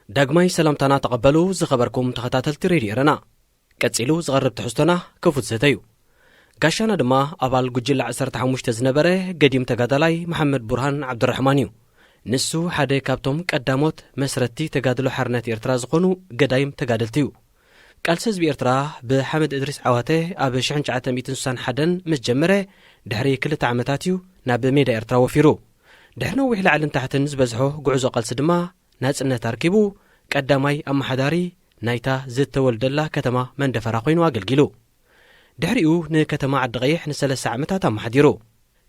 ዳግማይ ሰላምታና ተቐበሉ ዝኸበርኩም ተኸታተልቲ ሬድዮ ኤረና። ቀጺሉ ዝቐርብ ትሕዝቶና ክፉት ዘተ እዩ። ጋሻና ድማ ኣባል ጉጅለ ዓሰርተ ሓሙሽተ ዝነበረ ገዲም ተጋዳላይ መሓመድ ቡርሃን ዓብዱራሕማን እዩ። ንሱ ሓደ ካብቶም ቀዳሞት መስረትቲ ተጋድሎ ሓርነት ኤርትራ ዝኾኑ ገዳይም ተጋደልቲ እዩ። ቃልሲ ህዝቢ ኤርትራ ብሓመድ እድሪስ ዓዋተ ኣብ ሽሕን ትሽዓተ ሚእትን ስሳን ሓደን ምስ ጀመረ ድሕሪ ክልተ ዓመታት እዩ ናብ ሜዳ ኤርትራ ወፊሩ። ድሕሪ ነዊሕ ላዕልን ታሕትን ዝበዝሖ ጉዕዞ ቃልሲ ድማ ናጽነት ኣርኪቡ ቀዳማይ ኣመሓዳሪ ናይታ ዝተወልደላ ከተማ መንደፈራ ኮይኑ ኣገልጊሉ። ድሕሪኡ ንከተማ ዓዲ ቀይሕ ንሰለስተ ዓመታት ኣመሓዲሩ።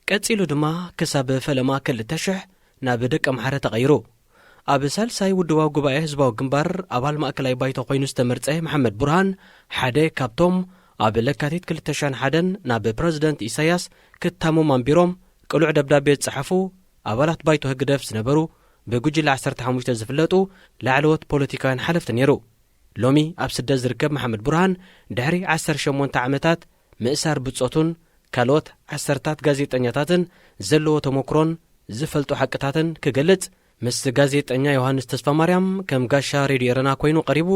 ቀጺሉ ድማ ክሳብ ፈለማ ክልተ ሽሕ ናብ ደቀምሓረ ተቐይሩ። ኣብ ሳልሳይ ውድባዊ ጉባኤ ህዝባዊ ግንባር ኣባል ማእከላይ ባይቶ ኮይኑ ዝተመርጸ መሓመድ ቡርሃን ሓደ ካብቶም ኣብ ለካቲት ክልተ ሽሕን ሓደን ናብ ፕረዚደንት ኢሳያስ ክታሞም ኣንቢሮም ቅሉዕ ደብዳቤ ዝጸሓፉ ኣባላት ባይቶ ህግደፍ ዝነበሩ ብጉጅለ ዓሰርተ ሓሙሽተ ዝፍለጡ ላዕለዎት ፖለቲካውያን ሓለፍቲ ነይሩ። ሎሚ ኣብ ስደት ዝርከብ መሓመድ ቡርሃን ድሕሪ ዓሰርተ ሸሞንተ ዓመታት ምእሳር ብጾቱን ካልኦት ዓሰርታት ጋዜጠኛታትን ዘለዎ ተመክሮን ዝፈልጦ ሓቅታትን ክገልጽ ምስ ጋዜጠኛ ዮሃንስ ተስፋማርያም ከም ጋሻ ሬድዮ ኤረና ኮይኑ ቀሪቡ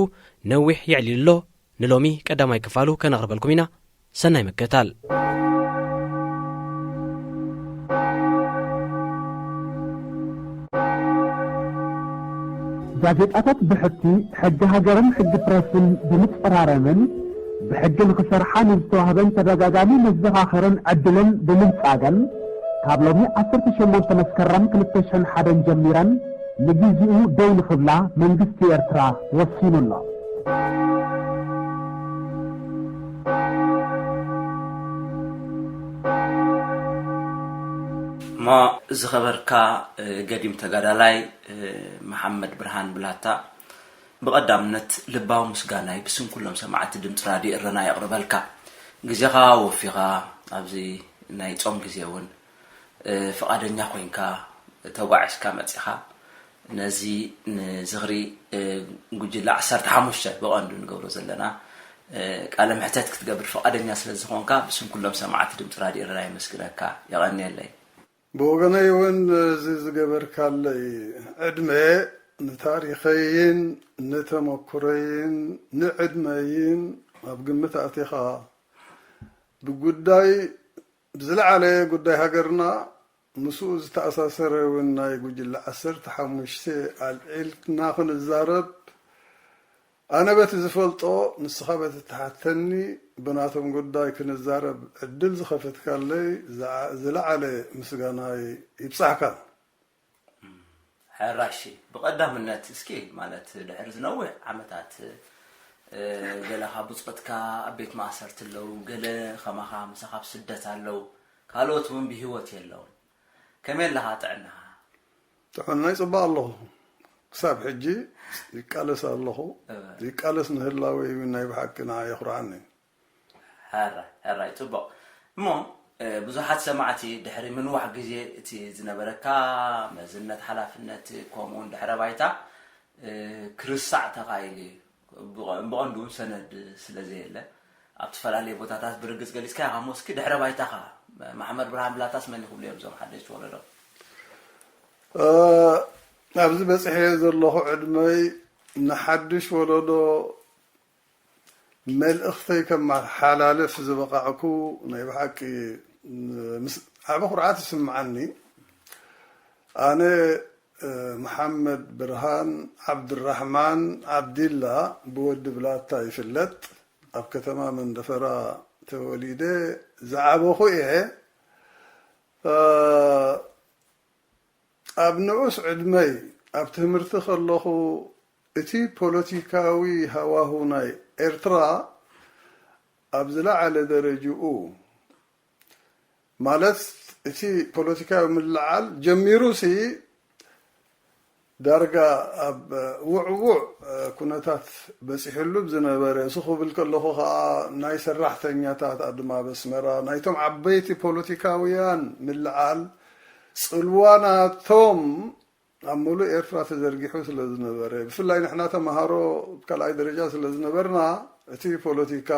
ነዊሕ የዕሊሉ ኣሎ። ንሎሚ ቀዳማይ ክፋሉ ከነቕርበልኩም ኢና። ሰናይ ምክትታል። ጋዜጣታት ብሕቲ ሕጊ ሃገርን ሕጊ ፕረስን ብምጽራረምን ብሕጊ ንኽሰርሓ ንዝተዋህበን ተደጋጋሚ መዘኻኸርን ዕድልን ብምንጻገን ካብ ሎሚ ዓሰርተ ሸሞንተ መስከረም ክልተ ሽሕን ሓደን ጀሚረን ንግዚኡ ደው ንኽብላ መንግስቲ ኤርትራ ወሲኑ ኣሎ። እሞ ዝኸበርካ ገዲም ተጋዳላይ መሓመድ ብርሃን ብላታ፣ ብቐዳምነት ልባዊ ምስጋናይ ብስም ኩሎም ሰማዕቲ ድምፂ ራድዮ ኤረና የቕርበልካ። ግዜኻ ወፊኻ ኣብዚ ናይ ጾም ግዜ እውን ፍቓደኛ ኮይንካ ተጓዒዝካ መጺኻ ነዚ ንዝኽሪ ጉጅለ ዓሰርተ ሓሙሽተ ብቐንዱ ንገብሮ ዘለና ቃለ መሕተት ክትገብር ፍቓደኛ ስለ ዝኾንካ ብስም ኩሎም ሰማዕቲ ድምፂ ራድዮ ኤረና የመስግነካ። የቐንየለይ። ብወገነይ እውን እዚ ዝገበርካለይ ዕድመ ንታሪኸይን ንተመኩረይን ንዕድመይን ኣብ ግምት ኣቲኻ ብጉዳይ ብዝለዓለ ጉዳይ ሃገርና ምስኡ ዝተኣሳሰረ እውን ናይ ጉጅለ ዓሰርተ ሓሙሽተ ኣልዒልና ክንዛረብ ኣነ በቲ ዝፈልጦ ንስኻ በቲ ትሓተኒ ብናቶም ጉዳይ ክንዛረብ ዕድል ዝኸፈትካለይ ዝለዓለ ምስጋናይ ይብጻሕካ። ሕራሽ ብቐዳምነት እስኪ ማለት ድሕሪ ዝነውሕ ዓመታት ገለ ካብ ብጾትካ ኣብ ቤት ማእሰርቲ ኣለዉ፣ ገለ ከማኻ ምሳኻ ኣብ ስደት ኣለዉ፣ ካልኦት እውን ብህይወት የለውን። ከመይ ኣለኻ ጥዕናኻ? ጥዑናይ ጽቡቕ ኣለኹ። ክሳብ ሕጂ ይቃለስ ኣለኹ። ይቃለስ ምህላወይ እውን ናይ ብሓቂ ንዓይ የኹርዓኒ። ሕራይ ሕራይ ጽቡቕ። እሞ ብዙሓት ሰማዕቲ ድሕሪ ምንዋሕ ግዜ እቲ ዝነበረካ መዝነት ሓላፍነት ከምኡውን ድሕረ ባይታ ክርሳዕ ተኻኢሉ እዩ። ብቐንዱ እውን ሰነድ ስለ ዘየለ ኣብ ተፈላለየ ቦታታት ብርግጽ ገሊጽካ ኢኻ። እሞ እስኪ ድሕረ ባይታኻ መሓመድ ብርሃን ብላታስ መን ይኽብሉ እዮም እዞም ሓደሽቲ ወለዶ? ኣብዚ በጺሐ ዘለኹ ዕድመይ ንሓድሽ ወለዶ መልእኽተይ ከመሓላልፍ ዝበቓዕኩ ናይ ብሓቂ ምስ ዓቢ ኩርዓት ይስምዓኒ። ኣነ መሓመድ ብርሃን ዓብድራሕማን ዓብዲላ ብወዲ ብላታ ይፍለጥ። ኣብ ከተማ መንደፈራ ተወሊደ ዝዓበኹ እየ። ኣብ ንኡስ ዕድመይ ኣብ ትምህርቲ ከለኹ እቲ ፖለቲካዊ ሃዋሁ ናይ ኤርትራ ኣብ ዝለዓለ ደረጅኡ ማለት እቲ ፖለቲካዊ ምልዓል ጀሚሩሲ ዳርጋ ኣብ ውዕዉዕ ኩነታት በፂሕሉ ዝነበረ እሱ ክብል ከለኹ ከዓ ናይ ሰራሕተኛታት ኣድማ በስመራ ናይቶም ዓበይቲ ፖለቲካውያን ምልዓል ፅልዋ ናቶም ኣብ ሙሉእ ኤርትራ ተዘርጊሑ ስለ ዝነበረ ብፍላይ ንሕና ተምሃሮ ካልኣይ ደረጃ ስለ ዝነበርና እቲ ፖለቲካ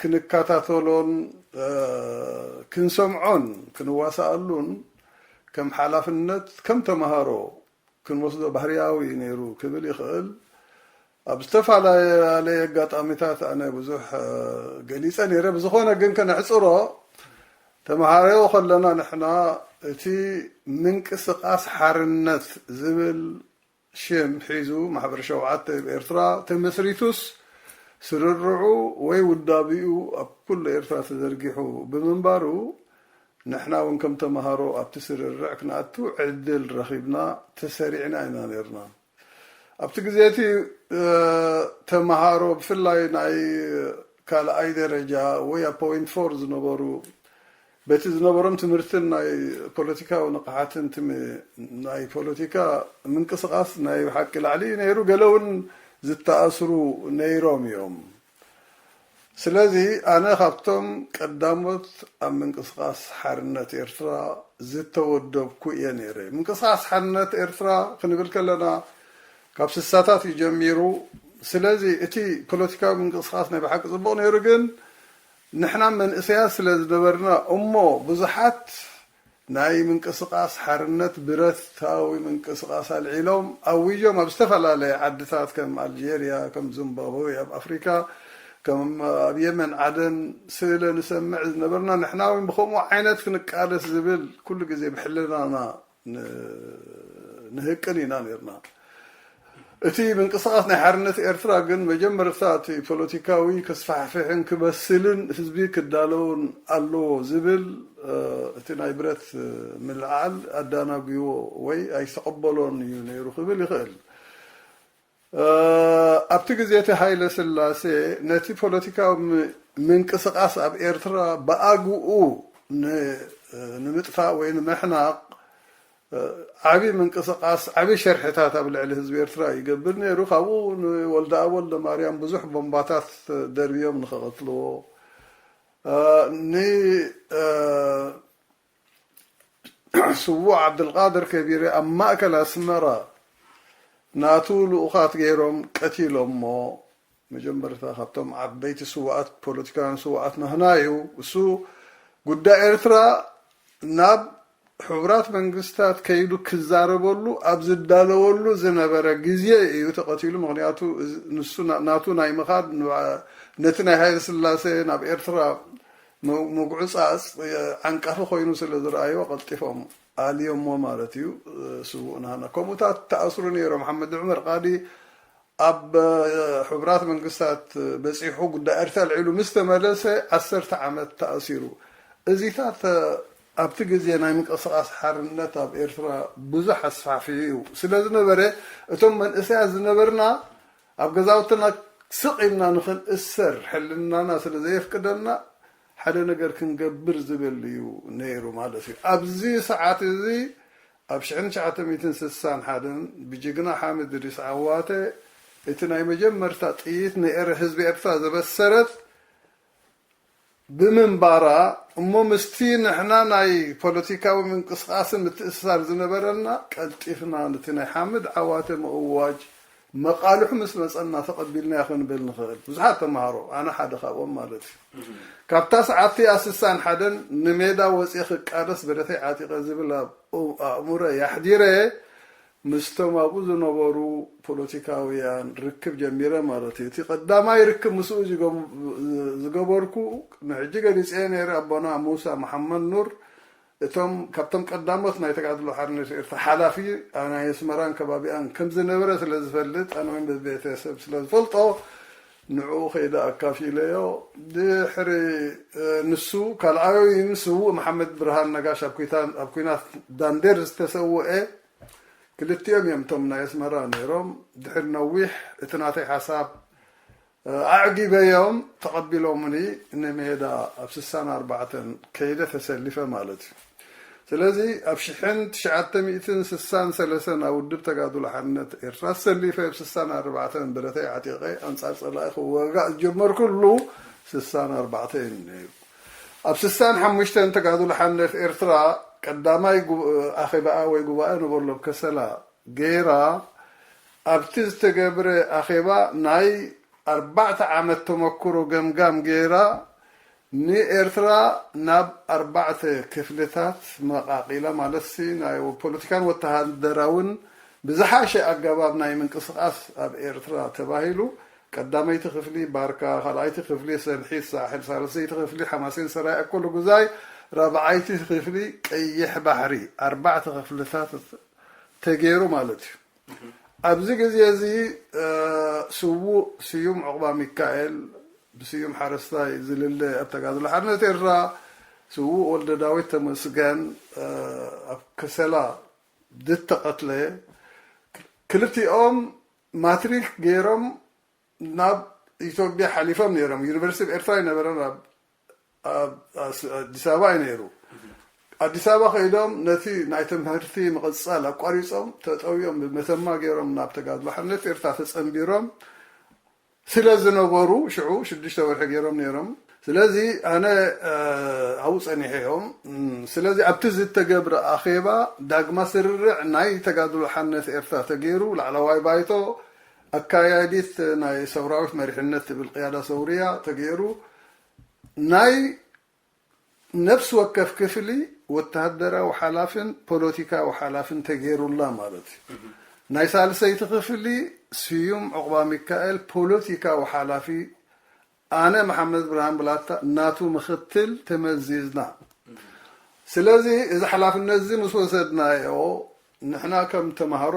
ክንከታተሎን ክንሰምዖን ክንዋሳኣሉን ከም ሓላፍነት ከም ተምሃሮ ክንወስዶ ባህርያዊ ነይሩ ክብል ይኽእል። ኣብ ዝተፈላለየ ኣጋጣሚታት ኣነ ብዙሕ ገሊጸ ነይረ። ብዝኾነ ግን ከነዕጽሮ፣ ተመሃሮ ከለና ንሕና እቲ ምንቅስቃስ ሓርነት ዝብል ሽም ሒዙ ማሕበር ሸውዓተ ኣብ ኤርትራ ተመስሪቱስ ስርርዑ ወይ ውዳቢኡ ኣብ ኩሉ ኤርትራ ተዘርጊሑ ብምንባሩ፣ ንሕና እውን ከም ተመሃሮ ኣብቲ ስርርዕ ክንኣቱ ዕድል ረኺብና ተሰሪዕና ኢና ነርና። ኣብቲ ግዜ እቲ ተመሃሮ ብፍላይ ናይ ካልኣይ ደረጃ ወይ ኣብ ፖይንት ፎር ዝነበሩ በቲ ዝነበሮም ትምህርትን ናይ ፖለቲካዊ ንቕሓትን ናይ ፖለቲካ ምንቅስቓስ ናይ ብሓቂ ላዕሊ ነይሩ። ገለ እውን ዝተኣስሩ ነይሮም እዮም። ስለዚ ኣነ ካብቶም ቀዳሞት ኣብ ምንቅስቓስ ሓርነት ኤርትራ ዝተወደብኩ እየ ነይረ። ምንቅስቓስ ሓርነት ኤርትራ ክንብል ከለና ካብ ስሳታት እዩ ጀሚሩ። ስለዚ እቲ ፖለቲካዊ ምንቅስቓስ ናይ ብሓቂ ጽቡቕ ነይሩ፣ ግን ንሕና መንእሰያት ስለ ዝነበርና እሞ ብዙሓት ናይ ምንቅስቓስ ሓርነት ብረታዊ ምንቅስቓስ ኣልዒሎም ኣዊጆም ኣብ ዝተፈላለየ ዓድታት ከም ኣልጀርያ፣ ከም ዚምባብወ ኣብ ኣፍሪካ፣ ከም ኣብ የመን ዓደን ስእለ ንሰምዕ ዝነበርና ንሕና እውን ብከምኡ ዓይነት ክንቃለስ ዝብል ኩሉ ግዜ ብሕልናና ንህቅን ኢና ነርና። እቲ ምንቅስቃስ ናይ ሓርነት ኤርትራ ግን መጀመርታ እቲ ፖለቲካዊ ከስፋሕፍሕን ክበስልን ህዝቢ ክዳለውን ኣለዎ ዝብል እቲ ናይ ብረት ምልዓል ኣዳናጉዎ ወይ ኣይተቐበሎን እዩ ነይሩ ክብል ይኽእል። ኣብቲ ግዜ እቲ ሃይለ ስላሴ ነቲ ፖለቲካዊ ምንቅስቃስ ኣብ ኤርትራ ብኣግኡ ንምጥፋእ ወይ ንምሕናቕ ዓቢ ምንቅስቃስ ዓቢ ሸርሕታት ኣብ ልዕሊ ህዝቢ ኤርትራ ይገብር ነይሩ። ካብኡ ንወልደኣብ ወልደማርያም ብዙሕ ቦምባታት ደርብዮም ንኸቐትልዎ፣ ንስዉእ ዓብደልቃድር ከቢረ ኣብ ማእከል ኣስመራ ናቱ ልኡኻት ገይሮም ቀቲሎሞ። መጀመርታ ካብቶም ዓበይቲ ስውኣት፣ ፖለቲካውያን ስውኣት ናህና እዩ። እሱ ጉዳይ ኤርትራ ናብ ሕቡራት መንግስታት ከይዱ ክዛረበሉ ኣብ ዝዳለወሉ ዝነበረ ግዜ እዩ ተቐቲሉ። ምኽንያቱ ንሱ ናቱ ናይ ምኻድ ነቲ ናይ ሃይለ ስላሴ ናብ ኤርትራ ምጉዕጻጽ ዓንቃፊ ኮይኑ ስለ ዝረኣይዎ ቀልጢፎም ኣልዮሞ ማለት እዩ። ስውእ ናህና ከምኡታት ተኣስሩ ነይሮም። ሓመድ ዑመር ቃዲ ኣብ ሕቡራት መንግስታት በጺሑ ጉዳይ ኤርትራ ኣልዒሉ ምስ ተመለሰ ዓሰርተ ዓመት ተኣሲሩ። እዚታት ኣብቲ ግዜ ናይ ምንቅስቃስ ሓርነት ኣብ ኤርትራ ብዙሕ ኣስፋሕፊሑ እዩ ስለ ዝነበረ፣ እቶም መንእሰያት ዝነበርና ኣብ ገዛውትና ስቕ ኢልና ንኽንእሰር ሕልናና ስለ ዘየፍቅደልና ሓደ ነገር ክንገብር ዝብል እዩ ነይሩ ማለት እዩ። ኣብዚ ሰዓት እዚ ኣብ ሽሕን ትሽዓተ ሚእትን ስሳን ሓደን ብጅግና ሓምድ ድሪስ ዓዋተ እቲ ናይ መጀመርታ ጥይት ንኤረ ህዝቢ ኤርትራ ዘበሰረት ብምንባራ እሞ ምስቲ ንሕና ናይ ፖለቲካዊ ምንቅስቃስን ምትእስሳር ዝነበረና ቀልጢፍና ነቲ ናይ ሓምድ ዓዋተ ምእዋጅ መቃልሑ ምስ መጸና ተቐቢልናዮ ክንብል ንኽእል። ብዙሓት ተምሃሮ፣ ኣነ ሓደ ካብኦም ማለት እዩ። ካብታ ሰዓት እቲኣ ስሳን ሓደን ንሜዳ ወጺኤ ክቃለስ ብረተይ ዓጢቐ ዝብል ኣብ ኣእምሮይ ኣሕዲረ፣ ምስቶም ኣብኡ ዝነበሩ ፖለቲካውያን ርክብ ጀሚረ ማለት እዩ። እቲ ቀዳማይ ርክብ ምስኡ ዝገበርኩ ንሕጂ ገሊጸዮ ነይረ፣ ኣቦና ሙሳ መሓመድ ኑር እቶም ካብቶም ቀዳሞት ናይ ተጋድሎ ሓርነት ኤርትራ ሓላፊ ናይ ኣስመራን ከባቢኣን ከም ዝነበረ ስለ ዝፈልጥ ኣነ እውን ብቤተሰብ ስለ ዝፈልጦ ንዕኡ ከይደ ኣካፊለዮ። ድሕሪ ንሱ ካልኣዩ ስዉእ መሓመድ ብርሃን ነጋሽ ኣብ ኩናት ዳንዴር ዝተሰወአ ክልቲኦም እዮም እቶም ናይ ኣስመራ ነይሮም። ድሕሪ ነዊሕ እቲ ናተይ ሓሳብ ኣዕጊበዮም ተቐቢሎምኒ ንሜዳ ኣብ ስሳን ኣርባዕተን ከይደ ተሰሊፈ ማለት እዩ። ስለዚ ኣብ ሽሕን ትሽዓተ ሚእትን ስሳን ሰለስተን ኣብ ውድብ ተጋድሎ ሓርነት ኤርትራ ተሰሊፈ ኣብ ስሳን ኣርባዕተን ብረተይ ዓጢቐ ኣንጻር ጸላኢ ክወጋእ ዝጀመርኩሉ ስሳን ኣርባዕተ እዩ ነይሩ። ኣብ ስሳን ሓሙሽተን ተጋድሎ ሓርነት ኤርትራ ቀዳማይ ኣኼባኣ ወይ ጉባኤ ንበሎ ኣብ ከሰላ ገይራ ኣብቲ ዝተገብረ ኣኼባ ናይ ኣርባዕተ ዓመት ተመክሮ ገምጋም ገይራ ንኤርትራ ናብ ኣርባዕተ ክፍልታት መቓቒላ ማለት ሲ ናይ ፖለቲካን ወተሃደራውን ብዝሓሸ ኣገባብ ናይ ምንቅስቓስ ኣብ ኤርትራ ተባሂሉ ቀዳመይቲ ክፍሊ ባርካ፣ ካልኣይቲ ክፍሊ ሰንሒት ሳሕል፣ ሳልሰይቲ ክፍሊ ሓማሴን ሰራይ ኣኮሎ ጉዛይ፣ ራብዓይቲ ክፍሊ ቀይሕ ባሕሪ፣ ኣርባዕተ ክፍልታት ተገይሩ ማለት እዩ። ኣብዚ ግዜ እዚ ስዉእ ስዩም ዑቕባ ሚካኤል፣ ብስዩም ሓረስታይ ዝልለ ኣብ ተጋድሎ ሓርነት ኤርትራ፣ ስዉእ ወልደ ዳዊት ተመስገን ኣብ ከሰላ ዝተቐትለ፣ ክልቲኦም ማትሪክ ገይሮም ናብ ኢትዮጵያ ሓሊፎም ነይሮም። ዩኒቨርሲቲ ኤርትራ ኣይነበረን፣ ኣብ ኣዲስ ኣበባ እዩ ነይሩ። ኣዲስ ኣበባ ከይዶም ነቲ ናይ ትምህርቲ ምቕጻል ኣቋሪጾም ተጠውዮም ብመተማ ገይሮም ናብ ተጋድሎ ሓርነት ኤርትራ ተጸንቢሮም ስለ ዝነበሩ ሽዑ ሽዱሽተ ወርሒ ገይሮም ነይሮም። ስለዚ ኣነ ኣብኡ ጸኒሐ እዮም። ስለዚ ኣብቲ ዝተገብረ ኣኼባ ዳግማ ስርርዕ ናይ ተጋድሎ ሓርነት ኤርትራ ተገይሩ፣ ላዕለዋይ ባይቶ ኣካያዲት ናይ ሰውራዊት መሪሕነት ትብል ቅያዳ ሰውርያ ተገይሩ፣ ናይ ነፍሲ ወከፍ ክፍሊ ወተሃደራዊ ሓላፍን ፖለቲካዊ ሓላፍን ተገይሩላ ማለት እዩ። ናይ ሳልሰይቲ ክፍሊ ስዩም ዑቕባ ሚካኤል ፖለቲካዊ ሓላፊ፣ ኣነ መሓመድ ብርሃን ብላታ ናቱ ምኽትል ተመዚዝና። ስለዚ እዚ ሓላፍነት እዚ ምስ ወሰድናዮ ንሕና ከም ተማሃሮ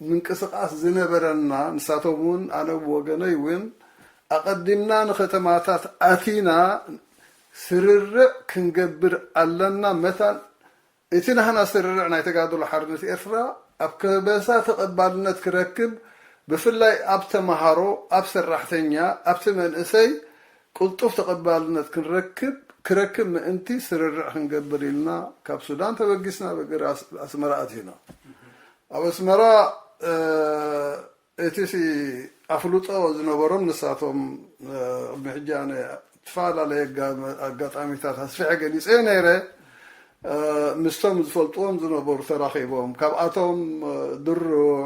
ምንቅስቓስ ዝነበረና፣ ንሳቶም እውን ኣነ ብወገነይ እውን ኣቐዲምና ንከተማታት ኣቲና ስርርዕ ክንገብር ኣለና። መታን እቲ ናህና ስርርዕ ናይ ተጋድሎ ሓርነት ኤርትራ ኣብ ከበሳ ተቐባልነት ክረክብ፣ ብፍላይ ኣብ ተማሃሮ፣ ኣብ ሰራሕተኛ፣ ኣብቲ መንእሰይ ቅልጡፍ ተቐባልነት ክንረክብ ክረክብ ምእንቲ ስርርዕ ክንገብር ኢልና ካብ ሱዳን ተበጊስና ብእግር ኣስ- ኣስመራ ኣቲና። ኣብ ኣስመራ እቲ ኣፍልጦ ዝነበሮም ንሳቶም፣ ቅድሚ ሕጂ ኣነ ዝተፈላለየ ኣጋጣሚታት ኣስፊሐ ገሊፀ ነይረ። ምስቶም ዝፈልጥዎም ዝነበሩ ተራኺቦም፣ ካብኣቶም ድሩዕ፣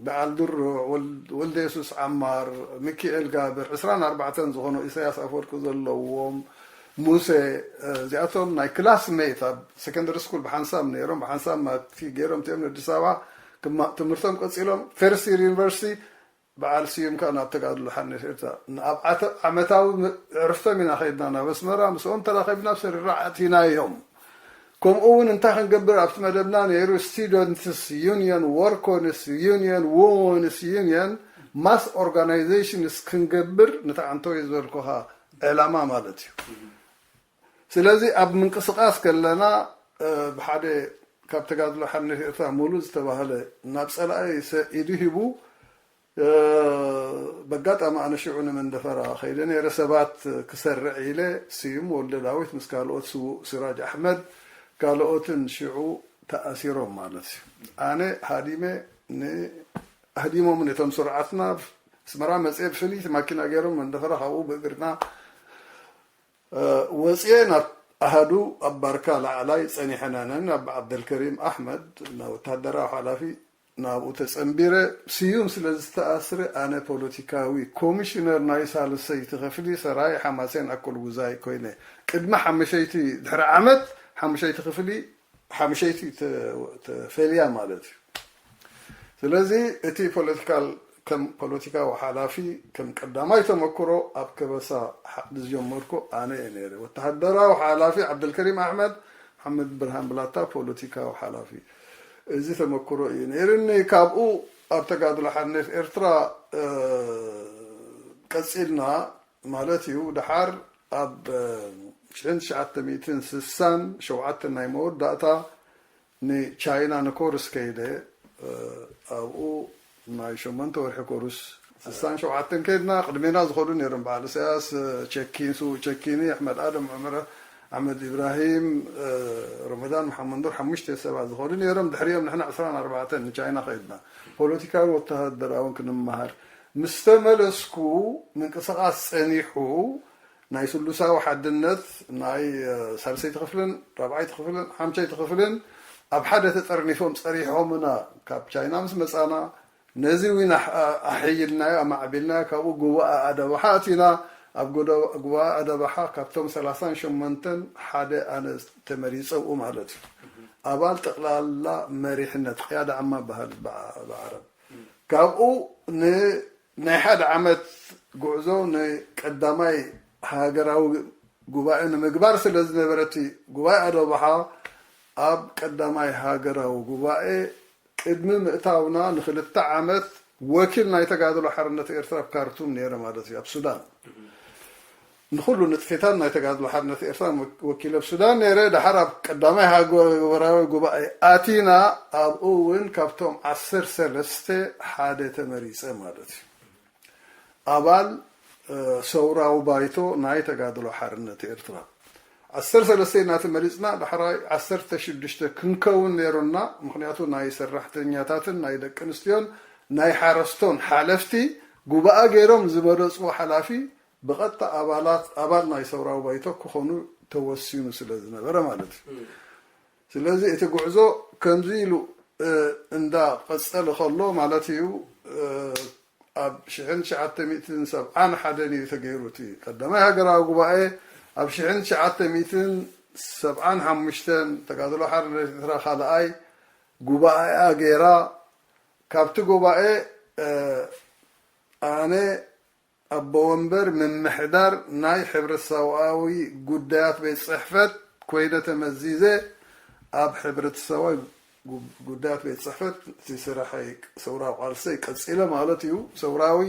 በዓል ድሩዕ፣ ወልደ የሱስ ዓማር፣ ሚኪኤል ጋብር፣ ዕስራን ኣርባዕተን ዝኾኑ ኢሳያስ ኣፈወርቂ ዘለዎም፣ ሙሴ፣ እዚኣቶም ናይ ክላስሜት ኣብ ሰከንደሪ ስኩል ብሓንሳብ ነይሮም፣ ብሓንሳብ ማቲ ገይሮም እቲኦም ንኣዲስ ኣበባ ትምህርቶም ቀፂሎም ፈርስት ይር ዩኒቨርሲቲ በዓል ስዩም ከኣ ናብ ተጋድሎ ሓርነት ኤርትራ ኣብ ዓመታዊ ዕርፍቶም ኢና ከይድና ናብ ኣስመራ ምስኦም ተራኺብና ስርርዕ ኣእቲናዮም። ከምኡ እውን እንታይ ክንገብር ኣብቲ መደብና ነይሩ፣ ስቱደንትስ ዩኒየን፣ ወርከርስ ዩኒየን፣ ውመንስ ዩኒየን፣ ማስ ኦርጋናይዜሽንስ ክንገብር ንትዓንተው ዝበልኩኻ ዕላማ ማለት እዩ። ስለዚ ኣብ ምንቅስቃስ ከለና ብሓደ ካብ ተጋድሎ ሓርነት ኤርትራ ሙሉ ዝተባህለ ናብ ጸላኢ ኢዱ ሂቡ፣ በጋጣሚ ኣነ ሽዑ ንመንደፈራ ከይደ ነይረ። ሰባት ክሰርዕ ኢለ ስዩም ወልደ ዳዊት ምስ ካልኦት ስዉእ ሲራጅ ኣሕመድ ካልኦትን ሽዑ ተኣሲሮም ማለት እዩ። ኣነ ሃዲመ ኣህዲሞም ነቶም ስርዓትና ኣስመራ መፅኤ ብፍልይቲ ማኪና ገይሮም መንደፈራ ካብኡ ብእግርና ወፅኤ ናብ ኣሃዱ ኣብ ባርካ ላዕላይ ፀኒሐናነን ኣብ ዓብደልከሪም ኣሕመድ ናብ ወታደራዊ ሓላፊ ናብኡ ተፀንቢረ። ስዩም ስለ ዝተኣስረ ኣነ ፖለቲካዊ ኮሚሽነር ናይ ሳልሰይቲ ክፍሊ ሰራይ ሓማሴን ኣኮልጉዛይ ኮይነ ቅድሚ ሓመሸይቲ ድሕሪ ዓመት ሓመሸይቲ ክፍሊ ሓምሸይቲ ተፈልያ ማለት እዩ። ስለዚ እቲ ፖለቲካል ከም ፖለቲካዊ ሓላፊ ከም ቀዳማይ ተመክሮ ኣብ ከበሳ ሓዲ ዝጀመርኩ ኣነ እየ ነይረ። ወተሃደራዊ ሓላፊ ዓብደልከሪም ኣሕመድ፣ መሓመድ ብርሃን ብላታ ፖለቲካዊ ሓላፊ። እዚ ተመክሮ እዩ ነይርኒ። ካብኡ ኣብ ተጋድሎ ሓርነት ኤርትራ ቀፂልና ማለት እዩ። ደሓር ኣብ ሽሕን ትሽዓተ ሚእትን ስሳን ሸውዓተን ናይ መወዳእታ ንቻይና ንኮርስ ከይደ ኣብኡ ናይ ሸሞንተ ወርሒ ኮርስ ስሳን ሸውዓተን ከይድና ቅድሜና ዝኸዱ ነይሮም በዓል ኢሳያስ ቸኪን ስዉእ ቸኪኒ ኣሕመድ ኣደም ዑመር ኣሕመድ ኢብራሂም ረመዳን መሓመድ ኑር ሓሙሽተ ሰባት ዝኸዱ ነይሮም ድሕሪኦም ንሕና ዕስራን ኣርባዕተን ንቻይና ከይድና ፖለቲካዊ ወተሃደራውን ክንመሃር ምስ ተመለስኩ ምንቅስቃስ ጸኒሑ ናይ ስሉሳዊ ሓድነት ናይ ሳልሰይቲ ክፍልን ራብዓይቲ ክፍልን ሓምሸይቲ ክፍልን ኣብ ሓደ ተጠርኒፎም ጸሪሖምና ካብ ቻይና ምስ መጻና ነዚ እውን ኣሕይልናዮ ኣማዕቢልናዮ ካብኡ ጉባኣ ኣደባሓ ኣቲና ኣብ ጉባኣ ኣደባሓ ካብቶም ሰላሳን ሸሞንተን ሓደ ኣነ ተመሪጸ ኣብኡ ማለት እዩ። ኣባል ጠቕላላ መሪሕነት ቅያዳ ዓማ በሃል ብዓረብ። ካብኡ ናይ ሓደ ዓመት ጉዕዞ ንቀዳማይ ሃገራዊ ጉባኤ ንምግባር ስለ ዝነበረ እቲ ጉባኤ ኣዶባሓ ኣብ ቀዳማይ ሃገራዊ ጉባኤ ቅድሚ ምእታውና ንክልተ ዓመት ወኪል ናይ ተጋድሎ ሓርነት ኤርትራ ኣብ ካርቱም ነይረ ማለት እዩ ኣብ ሱዳን። ንኩሉ ንጥፊታት ናይ ተጋድሎ ሓርነት ኤርትራ ወኪል ኣብ ሱዳን ነይረ። ድሓር ኣብ ቀዳማይ ሃገራዊ ጉባኤ ኣቲና ኣብኡ እውን ካብቶም ዓሰርተ ሰለስተ ሓደ ተመሪፀ ማለት እዩ። ኣባል ሰውራዊ ባይቶ ናይ ተጋድሎ ሓርነት ኤርትራ ዓሰርተ ሰለስተ ኢና ተመሪፅና። ዳሕራይ ዓሰርተ ሽዱሽተ ክንከውን ነይሩና። ምክንያቱ ናይ ሰራሕተኛታትን ናይ ደቂ ኣንስትዮን ናይ ሓረስቶን ሓለፍቲ ጉባኣ ገይሮም ዝመረፅዎ ሓላፊ ብቐጥታ ኣባላት ኣባል ናይ ሰውራዊ ባይቶ ክኾኑ ተወሲኑ ስለ ዝነበረ ማለት እዩ። ስለዚ እቲ ጉዕዞ ከምዚ ኢሉ እንዳ ቀፀለ ከሎ ማለት እዩ። ኣብ ሽሕን ትሽዓተ ሚእትን ሰብዓን ሓደን እዩ ተገይሩ እቲ ቀዳማይ ሃገራዊ ጉባኤ። ኣብ ሽሕን ትሽዓተ ሚእትን ሰብዓን ሓሙሽተን ተጋድሎ ሓርነት ኤርትራ ካልኣይ ጉባኤኣ ገይራ። ካብቲ ጉባኤ ኣነ ኣቦ ወንበር ምምሕዳር ናይ ሕብረተሰባዊ ጉዳያት ቤት ፅሕፈት ኮይነ ተመዚዘ። ኣብ ሕብረተሰባዊ ጉዳያት ቤት ፅሕፈት እቲ ስራሐይ ሰውራዊ ቃልሰይ ቀፂለ ማለት እዩ። ሰውራዊ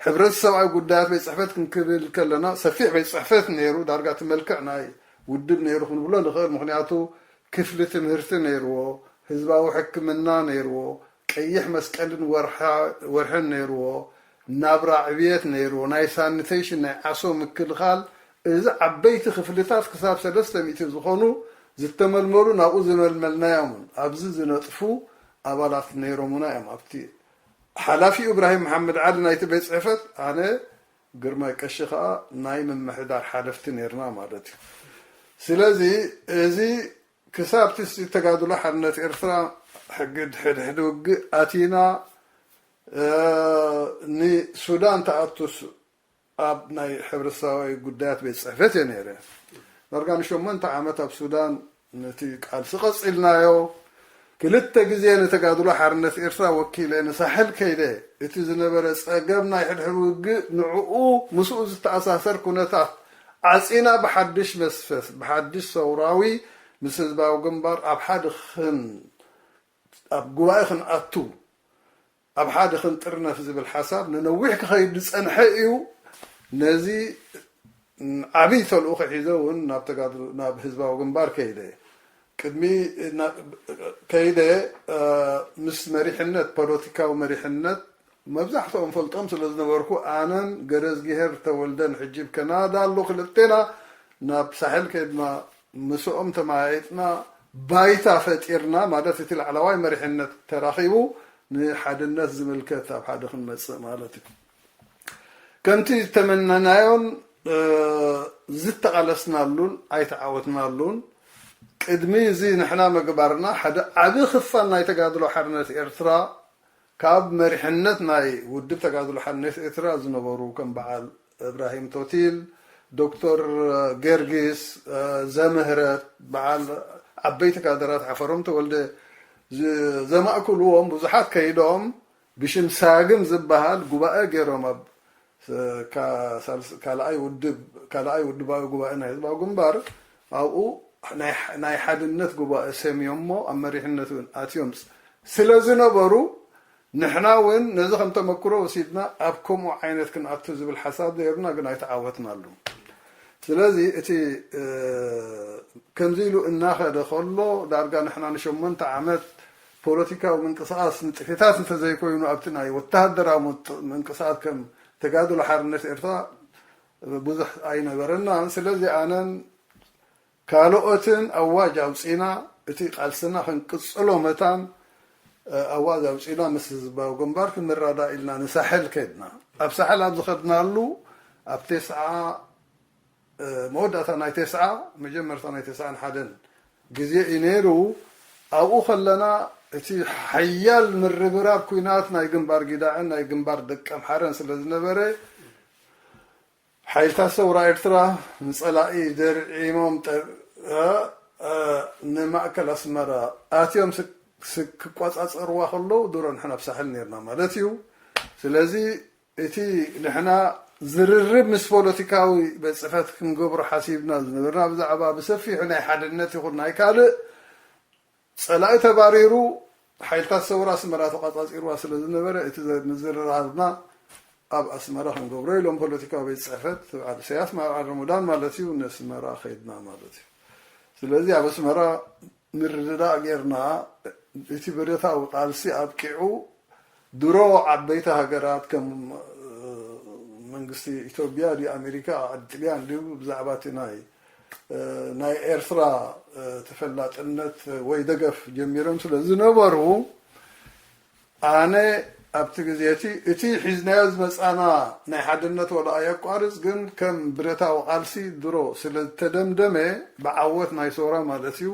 ሕብረተሰባዊ ጉዳያት ቤት ፅሕፈት ክንክብል ከለና ሰፊሕ ቤት ፅሕፈት ነይሩ። ዳርጋ እቲ መልክዕ ናይ ውድብ ነይሩ ክንብሎ ንኽእል። ምክንያቱ ክፍሊ ትምህርቲ ነይርዎ፣ ህዝባዊ ሕክምና ነይርዎ፣ ቀይሕ መስቀልን ወርሕን ነይርዎ፣ ናብራ ዕብየት ነይርዎ፣ ናይ ሳኒቴሽን ናይ ዓሶ ምክልኻል። እዚ ዓበይቲ ክፍልታት ክሳብ ሰለስተ ሚእቲ ዝኾኑ ዝተመልመሉ ናብኡ ዝመልመልናዮምን ኣብዚ ዝነጥፉ ኣባላት ነይሮምና እዮም። ኣብቲ ሓላፊ እብራሂም መሓመድ ዓሊ ናይቲ ቤት ፅሕፈት ኣነ ግርማይ ቀሺ ከኣ ናይ ምምሕዳር ሓለፍቲ ነይርና ማለት እዩ። ስለዚ እዚ ክሳብ እቲ ተጋድሎ ሓርነት ኤርትራ ሕግድ ሕድሕድ ውግእ ኣቲና ንሱዳን ተኣቱስ ኣብ ናይ ሕብረተሰባዊ ጉዳያት ቤት ፅሕፈት እየ ነይረ። ዳርጋ ንሸሞንተ ዓመት ኣብ ሱዳን ነቲ ቃልሲ ቀፂልናዮ። ክልተ ግዜ ንተጋድሎ ሓርነት ኤርትራ ወኪለ ንሳሕል ከይደ። እቲ ዝነበረ ፀገም ናይ ሕድሕድ ውግእ ንዕኡ ምስኡ ዝተኣሳሰር ኩነታት ዓፂና ብሓድሽ መስፈስ ብሓድሽ ሰውራዊ ምስ ህዝባዊ ግንባር ኣብ ሓደ ክን ኣብ ጉባኤ ክንኣቱ ኣብ ሓደ ክንጥርነፍ ዝብል ሓሳብ ንነዊሕ ክኸይድ ዝጸንሐ እዩ። ነዚ ዓብይ ተልእኾ ሒዘ እውን ናብ ተጋድሎ ናብ ህዝባዊ ግንባር ከይደ። ቅድሚ ከይደ ምስ መሪሕነት ፖለቲካዊ መሪሕነት መብዛሕትኦም ፈልጦም ስለ ዝነበርኩ ኣነን ገረዝጊሄር ተወልደን ሕጂ ኣብ ከናዳ ኣሎ ክልቴና ናብ ሳሕል ከድና ምስኦም ተመያይጥና ባይታ ፈጢርና ማለት እቲ ላዕለዋይ መሪሕነት ተራኺቡ ንሓድነት ዝምልከት ኣብ ሓደ ክንመፅእ ማለት እዩ። ከምቲ ዝተመነናዮን ዝተቓለስናሉን ኣይተዓወትናሉን። ቅድሚ እዚ ንሕና ምግባርና ሓደ ዓቢ ክፋል ናይ ተጋድሎ ሓርነት ኤርትራ ካብ መሪሕነት ናይ ውድብ ተጋድሎ ሓርነት ኤርትራ ዝነበሩ ከም በዓል እብራሂም ቶቲል፣ ዶክተር ጌርጊስ ዘምህረት፣ በዓል ዓበይቲ ካድራት ሓፈሮም ተወልደ ዘማእክልዎም ብዙሓት ከይዶም ብሽም ሳግም ዝበሃል ጉባኤ ገይሮም ኣብ ካልኣይ ውድብ ካልኣይ ውድባዊ ጉባኤ ናይ ህዝባዊ ግንባር ኣብኡ ናይ ሓድነት ጉባኤ ሰምዮሞ ኣብ መሪሕነት እውን ኣትዮም ስለ ዝነበሩ ንሕና እውን ነዚ ከም ተመክሮ ወሲድና ኣብ ከምኡ ዓይነት ክንኣቱ ዝብል ሓሳብ ነይሩና፣ ግን ኣይተዓወትናሉ። ስለዚ እቲ ከምዚ ኢሉ እናኸደ ከሎ ዳርጋ ንሕና ንሸሞንተ ዓመት ፖለቲካዊ ምንቅስቃስ ንጥፊታት እንተዘይኮይኑ ኣብቲ ናይ ወተሃደራዊ ምንቅስቃስ ከም ተጋድሎ ሓርነት ኤርትራ ብዙሕ ኣይነበረናን። ስለዚ ኣነን ካልኦትን ኣዋጅ ኣውፂና እቲ ቃልስና ክንቅፅሎ መታን ኣዋጅ ኣውፂና ምስ ህዝባዊ ግንባር ክንረዳ ኢልና ንሳሕል ከድና። ኣብ ሳሕል ኣብ ዝኸድናሉ ኣብ ተስዓ መወዳእታ ናይ ተስዓ መጀመርታ ናይ ተስዓን ሓደን ግዜ እዩ ነይሩ። ኣብኡ ከለና እቲ ሓያል ምርብራብ ኩናት ናይ ግንባር ጊዳዕን ናይ ግንባር ደቀምሓረን ስለ ዝነበረ ሓይልታት ሰውራ ኤርትራ ንጸላኢ ደርዒሞም ንማእከል ኣስመራ ኣትዮም ክቋጻጸርዋ ከለዉ ድሮ ንሕና ኣብ ሳሕል ነርና ማለት እዩ። ስለዚ እቲ ንሕና ዝርርብ ምስ ፖለቲካዊ ቤት ጽሕፈት ክንገብሮ ሓሲብና ዝነበርና ብዛዕባ ብሰፊሑ ናይ ሓድነት ይኹን ናይ ካልእ ጸላኢ ተባሪሩ ሓይልታት ሰውራ ኣስመራ ተቋጻጺርዋ ስለ ዝነበረ እቲ ምዝርራብና ኣብ ኣስመራ ክንገብሮ ኢሎም ፖለቲካዊ ቤት ጽሕፈት በዓል ኢሳያስ ማብዓል ረመዳን ማለት እዩ ነስመራ ከይድና ማለት እዩ። ስለዚ ኣብ ኣስመራ ምርድዳእ ጌርና እቲ ብረታዊ ቃልሲ ኣብቂዑ ድሮ ዓበይቲ ሃገራት ከም መንግስቲ ኢትዮጵያ ድዩ ኣሜሪካ ዓዲ ጥልያን ድዩ ብዛዕባ እቲ ናይ ናይ ኤርትራ ተፈላጥነት ወይ ደገፍ ጀሚሮም ስለ ዝነበሩ ኣነ ኣብቲ ግዜ እቲ እቲ ሒዝናዮ ዝመጻና ናይ ሓድነት ወላ ኣየቋርጽ ግን ከም ብረታዊ ቃልሲ ድሮ ስለ ዝተደምደመ ብዓወት ናይ ሶራ ማለት እዩ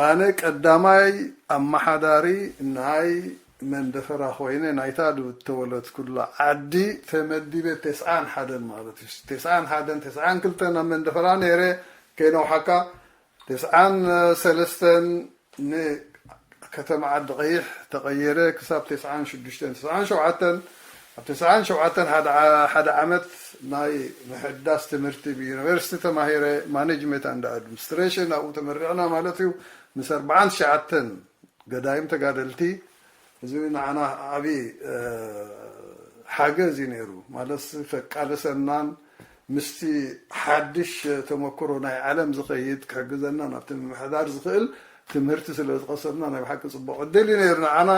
ኣነ ቀዳማይ ኣመሓዳሪ ናይ መንደፈራ ኮይነ ናይታ ዝተወለድኩላ ዓዲ ተመዲበ ተስዓን ሓደን ማለት እዩ። ተስዓን ሓደን ተስዓን ክልተን ኣብ መንደፈራ ነይረ ከይነውሓካ ተስዓን ሰለስተን ንከተማ ዓዲ ቀይሕ ተቐየረ ክሳብ ተስዓን ሽዱሽተን ተስዓን ሸውዓተን ኣብ ተስዓን ሸውዓተን ሓደ ዓመት ናይ ምሕዳስ ትምህርቲ ብዩኒቨርሲቲ ተማሂረ ማኔጅመንት ኣንድ ኣድሚኒስትሬሽን ኣብኡ ተመሪቕና ማለት እዩ ምስ ኣርባዓን ትሽዓተን ገዳይም ተጋደልቲ እዚ ንዓና ዓብዪ ሓገዝ እዩ ነይሩ ማለት ከቃለሰናን ምስቲ ሓድሽ ተመክሮ ናይ ዓለም ዝኸይድ ክሕግዘና ናብቲ ምምሕዳር ዝኽእል ትምህርቲ ስለ ዝቐሰምና ናይ ብሓቂ ፅቡቕ ዕድል እዩ ነይሩ ንዓና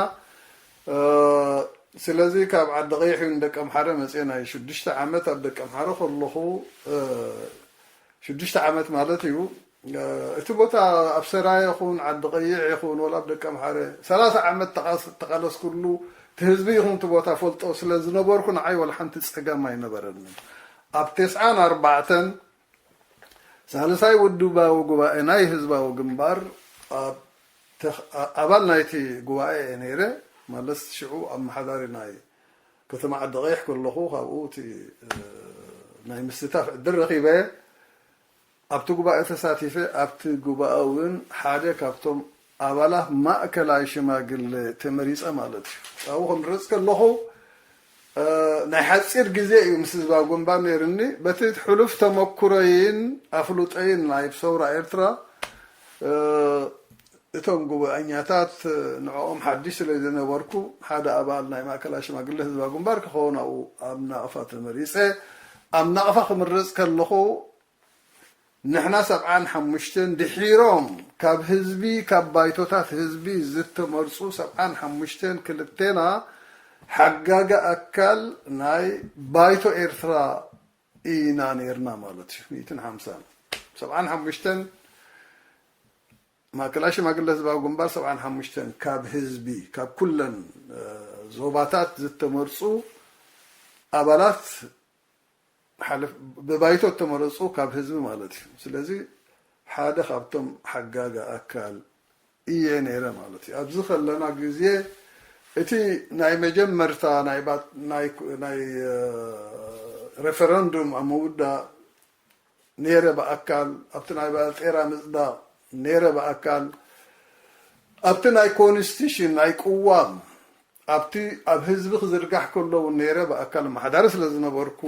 ስለዚ ካብ ዓዲ ቀይሕ እዩ ንደቀምሓረ መፅአ ናይ ሽዱሽተ ዓመት ኣብ ደቀምሓረ ከለኹ ሽዱሽተ ዓመት ማለት እዩ እቲ ቦታ ኣብ ሰራየ ይኹን ዓዲ ቀይሕ ይኹን ወላ ኣብ ደቀምሓረ ሰላሳ ዓመት ተቃለስኩሉ እቲ ህዝቢ ይኹን እቲ ቦታ ፈልጦ ስለ ዝነበርኩ ንዓይ ወላ ሓንቲ ፀገም ኣይነበረንን ኣብ ተስዓን ኣርባዕተን ሳልሳይ ውድባዊ ጉባኤ ናይ ህዝባዊ ግንባር ኣባል ናይቲ ጉባኤ እየ ነይረ ማለት ሽዑ ኣመሓዳሪ ናይ ከተማ ዓዲ ቀይሕ ከለኹ ካብኡ እቲ ናይ ምስታፍ ዕድል ረኺበ ኣብቲ ጉባኤ ተሳቲፈ ኣብቲ ጉባኤ እውን ሓደ ካብቶም ኣባላት ማእከላይ ሽማግለ ተመሪፀ ማለት እዩ ኣብኡ ከምረፅ ከለኹ ናይ ሓፂር ግዜ እዩ ምስ ህዝባዊ ግንባር ነይርኒ በቲ ሕሉፍ ተመኩረይን ኣፍሉጠይን ናይ ሰውራ ኤርትራ እቶም ጉባኤኛታት ንዕኦም ሓድሽ ስለ ዝነበርኩ ሓደ ኣባል ናይ ማእከላይ ሽማግለ ህዝባዊ ግንባር ክኸውን ኣብኡ ኣብ ናቕፋ ተመሪፀ ኣብ ናቕፋ ክምረፅ ከለኹ ንሕና ሰብዓን ሓሙሽተን ድሒሮም ካብ ህዝቢ ካብ ባይቶታት ህዝቢ ዝተመርፁ ሰብዓን ሓሙሽተን ክልቴና ሓጋጊ ኣካል ናይ ባይቶ ኤርትራ ኢና ነይርና ማለት እዩ። ሚእትን ሓምሳን ሰብዓን ሓሙሽተን ማእከላይ ሽማግለ ህዝባዊ ግንባር ሰብዓን ሓሙሽተን ካብ ህዝቢ ካብ ኩለን ዞባታት ዝተመርፁ ኣባላት ብባይቶ እተመረፁ ካብ ህዝቢ ማለት እዩ። ስለዚ ሓደ ካብቶም ሓጋጊ ኣካል እየ ነይረ ማለት እዩ። ኣብዚ ከለና ግዜ እቲ ናይ መጀመርታ ናይ ሬፈረንዱም ኣብ ምውዳእ ነይረ ብኣካል ኣብቲ ናይ ባልጤራ ምፅዳቕ ነይረ ብኣካል ኣብቲ ናይ ኮንስቲቱሽን ናይ ቅዋም ኣብቲ ኣብ ህዝቢ ክዝርጋሕ ከሎ እውን ነይረ ብኣካል ኣመሓዳሪ ስለ ዝነበርኩ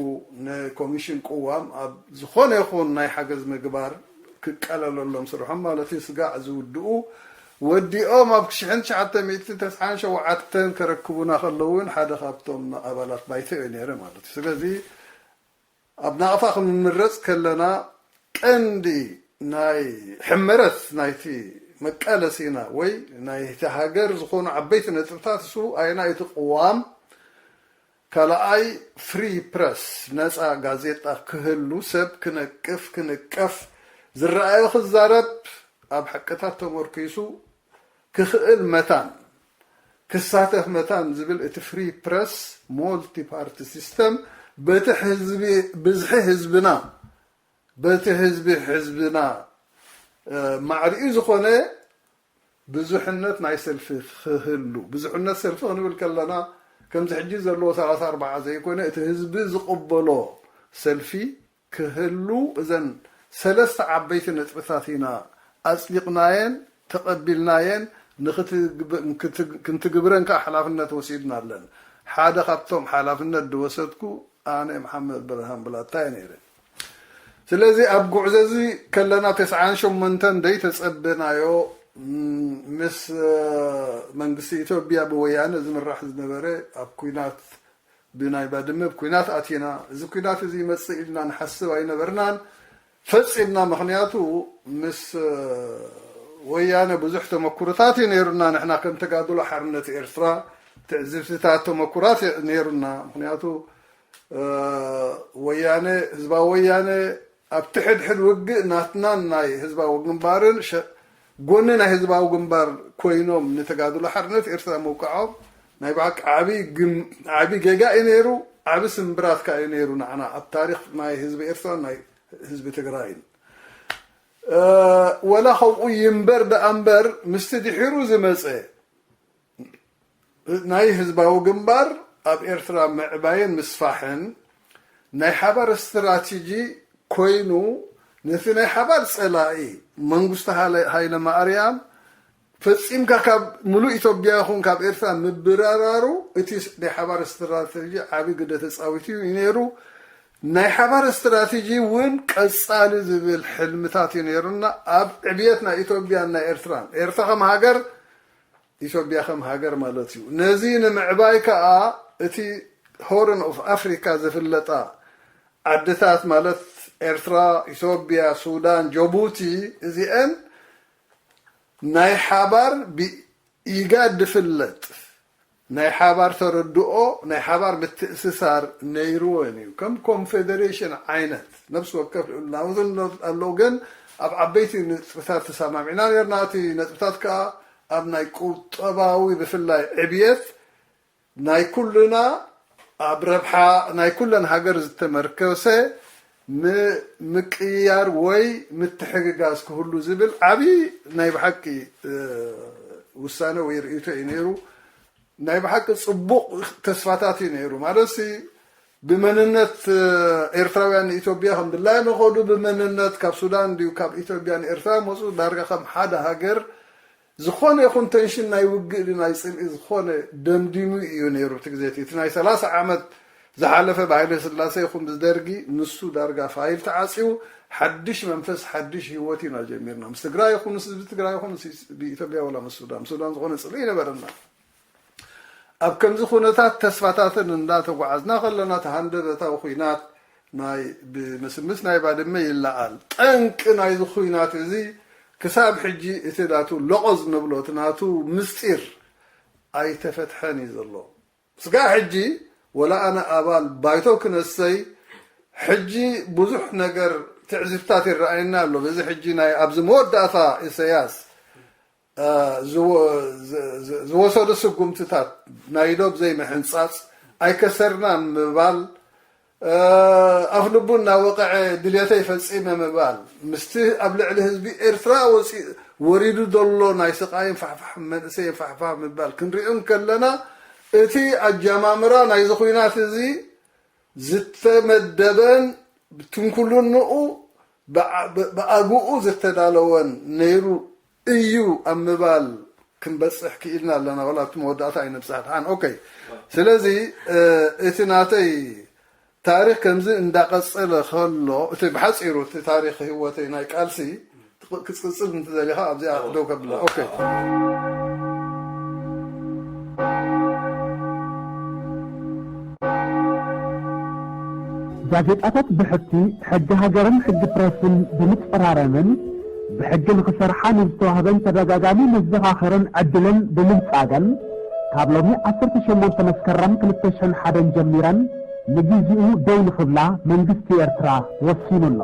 ንኮሚሽን ቅዋም ኣብ ዝኾነ ይኹን ናይ ሓገዝ ምግባር ክቀለለሎም ስርሖም ማለት እዩ ስጋዕ ዝውድኡ ወዲኦም ኣብ ሽሕን ትሽዓተ ሚእትን ተስዓን ሸውዓተን ከረክቡና ከለዉ እውን ሓደ ካብቶም ኣባላት ባይቶ እየ ነይረ ማለት እዩ ስለዚ ኣብ ናቕፋ ክንምረፅ ከለና ቀንዲ ናይ ሕመረት ናይቲ መቃለሲና ወይ ናይቲ ሃገር ዝኾኑ ዓበይቲ ነጥብታት እሱ ኣየናይ እቲ ቅዋም ካልኣይ ፍሪ ፕረስ ነፃ ጋዜጣ ክህሉ ሰብ ክነቅፍ ክንቀፍ ዝረኣዮ ክዛረብ ኣብ ሓቅታት ተመርኪሱ ክኽእል መታን ክሳተፍ መታን ዝብል እቲ ፍሪ ፕረስ ሞልቲ ፓርቲ ሲስተም በቲ ህዝቢ ብዝሒ ህዝብና በቲ ህዝቢ ህዝብና ማዕሪኡ ዝኾነ ብዙሕነት ናይ ሰልፊ ክህሉ ብዙሕነት ሰልፊ ክንብል ከለና ከምዚ ሕጂ ዘለዎ ሰላሳ ኣርባዓ ዘይኮነ እቲ ህዝቢ ዝቕበሎ ሰልፊ ክህሉ እዘን ሰለስተ ዓበይቲ ነጥብታት ኢና ኣጽዲቕናየን ተቐቢልናየን፣ ንክትግብ-፣ ንክትግ-፣ ክንትግብረን ከዓ ሓላፍነት ወሲድና ኣለን። ሓደ ካብቶም ሓላፍነት ዝወሰድኩ ኣነ መሓመድ ብርሃን ብላታ እየ ነይረ። ስለዚ ኣብ ጉዕዞ እዚ ከለና ተስዓን ሸሞንተን ደይ ተጸበናዮ፣ ም-፣ ምስ፣ እ፣ መንግስቲ ኢትዮጵያ ብወያነ ዝምራሕ ዝነበረ ኣብ ኲናት ብናይ ባድመ ኲናት ኣቲና። እዚ ኲናት እዚ ይመጽእ ኢልና ንሓስብ ኣይነበርናን። ፈጺምና፣ ምኽንያቱ ምስ፣ እ፣ ወያነ ብዙሕ ተመኩሮታት እዩ ነይሩና። ንሕና ከም ተጋድሎ ሓርነት ኤርትራ ትዕዝብትታት ተመኩራት ነይሩና። ምኽንያቱ፣ እ፣ ወያነ፣ ህዝባዊ ወያነ ኣብቲ ሕድሕድ ውግእ ናትናን ናይ ህዝባዊ ግንባርን ሸ-፣ ጎኒ ናይ ህዝባዊ ግንባር ኮይኖም ንተጋድሎ ሓርነት ኤርትራ ምውቃዖም ናይ ብሓቂ ዓቢ ግም-፣ ዓቢ ጌጋ እዩ ነይሩ፣ ዓቢ ስምብራት ከኣ እዩ ነይሩ ንዓና ኣብ ታሪኽ ናይ ህዝቢ ኤርትራን ናይ ህዝቢ ትግራይን። እ፣ ወላ ከምኡ ይንበር ደኣ እምበር ምስቲ ድሒሩ ዝመጸ ናይ ህዝባዊ ግንባር ኣብ ኤርትራ ምዕባይን ምስፋሕን ናይ ሓባር ስትራቴጂ ኮይኑ፣ ነቲ ናይ ሓባር ጸላኢ መንግስቱ ሃለ-፣ ሃይለ ማርያም ፈጺምካ ካብ ምሉእ ኢትዮጵያ ይኹን ካብ ኤርትራ ምብራራሩ እቲ ናይ ሓባር ስትራቴጂ ዓቢ ግደ ተጻዊቱ እዩ ነይሩ። ናይ ሓባር ስትራቴጂ እውን ቀጻሊ ዝብል ሕልምታት እዩ ነይሩና። ኣብ ዕብየት ናይ ኢትዮጵያን ናይ ኤርትራን፣ ኤርትራ ከም ሃገር፣ ኢትዮጵያ ከም ሃገር ማለት እዩ። ነዚ ንምዕባይ ከኣ እቲ ሆርን ኦፍ ኣፍሪካ ዝፍለጣ ዓድታት ማለት ኤርትራ፣ ኢትዮጵያ፣ ሱዳን፣ ጀቡቲ፣ እዚአን ናይ ሓባር ብኢጋድ ዝፍለጥ ናይ ሓባር ተረድኦ፣ ናይ ሓባር ምትእስሳር ነይርወን እዩ። ከም ኮንፌደሬሽን ዓይነት ነፍሲ ወከፍ ልዑል ናውቲ ኣሎ፣ ግን ኣብ ዓበይቲ ነጥብታት ተሰማሚዕና ነርና። እቲ ነጥብታት ከኣ ኣብ ናይ ቁጠባዊ ብፍላይ ዕብየት ናይ ኩልና ኣብ ረብሓ ናይ ኩለን ሃገር ዝተመርከሰ ም-፣ ምቅይያር ወይ ምትሕግጋዝ ክህሉ ዝብል ዓቢ ናይ ብሓቂ፣ እ፣ ውሳነ ወይ ርእይቶ እዩ ነይሩ። ናይ ብሓቂ ጽቡቕ ተስፋታት እዩ ነይሩ። ማለትሲ ብመንነት፣ እ፣ ኤርትራውያን ንኢትዮጵያ ከም ድላዮም ይኸዱ፣ ብመንነት ካብ ሱዳን ድዩ ካብ ኢትዮጵያ ንኤርትራ መጹ፣ ዳርጋ ከም ሓደ ሃገር ዝኾነ ይኹን ተንሽን ናይ ውግእ ድዩ ናይ ጽልኢ ዝኾነ ደምዲሙ እዩ ነይሩ። እቲ ግዜ እቲ፣ እቲ ናይ ሰላሳ ዓመት ዝሓለፈ ብሃይለ ስላሴ ይኹን ብደርጊ ንሱ ዳርጋ ፋይል ተዓጽዩ፣ ሓድሽ መንፈስ፣ ሓድሽ ህይወት ኢና ጀሚርና። ምስ ትግራይ ይኹን፣ ምስ ህዝቢ ትግራይ ይኹን፣ ምስ ብኢትዮጵያ ወላ ምስ ሱዳን፣ ሱዳን ዝኾነ ጽልኢ ይነበረና። ኣብ ከምዚ ኩነታት ተስፋታትን እንዳተጓዓዝና ከለና፣ እቲ ሃንደበታዊ ኹናት ናይ ብምስምስ ናይ ባድመ ይለዓል። ጠንቂ ናይዚ ኹናት እዚ ክሳብ ሕጂ እቲ ናቱ ሎቆዝ ንብሎ፣ እቲ ናቱ ምስጢር ኣይተፈትሐን እዩ ዘሎ። ስጋዕ ሕጂ ወላ ኣነ ኣባል ባይቶ ክነሰይ፣ ሕጂ ብዙሕ ነገር ትዕዝብታት ይረኣየና ኣሎ። በዚ ሕጂ ናይ ኣብዚ መወዳእታ ኢሰያስ፣ እ፣ ዝወ-፣ ዝ-፣ ዝ-፣ ዝወሰዱ ስጉምትታት ናይ ዶብ ዘይምሕንጻጽ፣ ኣይከሰርናን ምባል፣ እ፣ ኣፍ ልቡ እናወቕዐ ድልየተይ ፈጺመ ምባል፣ ምስቲ ኣብ ልዕሊ ህዝቢ ኤርትራ ወጺ-፣ ወሪዱ ዘሎ ናይ ስቓይን ፋሕፋሕ መንእሰይን ፋሕፋሕ ምባል ክንሪኦ እንከለና፣ እቲ ኣጀማምራ ናይዚ ኹናት እዚ ዝተመደበን ብትንክልንኡ ብኣ-፣ ብ-፣ ብኣግኡ ዝተዳለወን ነይሩ እዩ ኣብ ምባል ክንበጽሕ ክኢልና ኣለና። ወላ ኣብቲ መወዳእታ ኣይንብጻሕ። ደሓን፣ ኦኬ። ስለዚ፣ እ፣ እቲ ናተይ ታሪኽ ከምዚ እንዳቐጸለ ከሎ፣ እቲ ብሓጺሩ እቲ ታሪኽ ህይወተይ ናይ ቃልሲ ክትቅጽል እንተደሊኻ ኣብዚኣ ደው ከብላ። ኦኬ። ጋዜጣታት ብሕቲ ሕጊ ሃገርን ሕጊ ፕረስን ብምጽራረምን ብሕጊ ንኽሰርሓ ንዝተዋህበን ተደጋጋሚ መዘኻኸርን ዕድልን ብምንጻገን፣ ካብ ሎሚ ዓሰርተ ሸሞንተ መስከረም ክልተ ሽሕን ሓደን ጀሚረን ንግዜኡ ደው ንኽብላ መንግስቲ ኤርትራ ወሲኑ ኣሎ።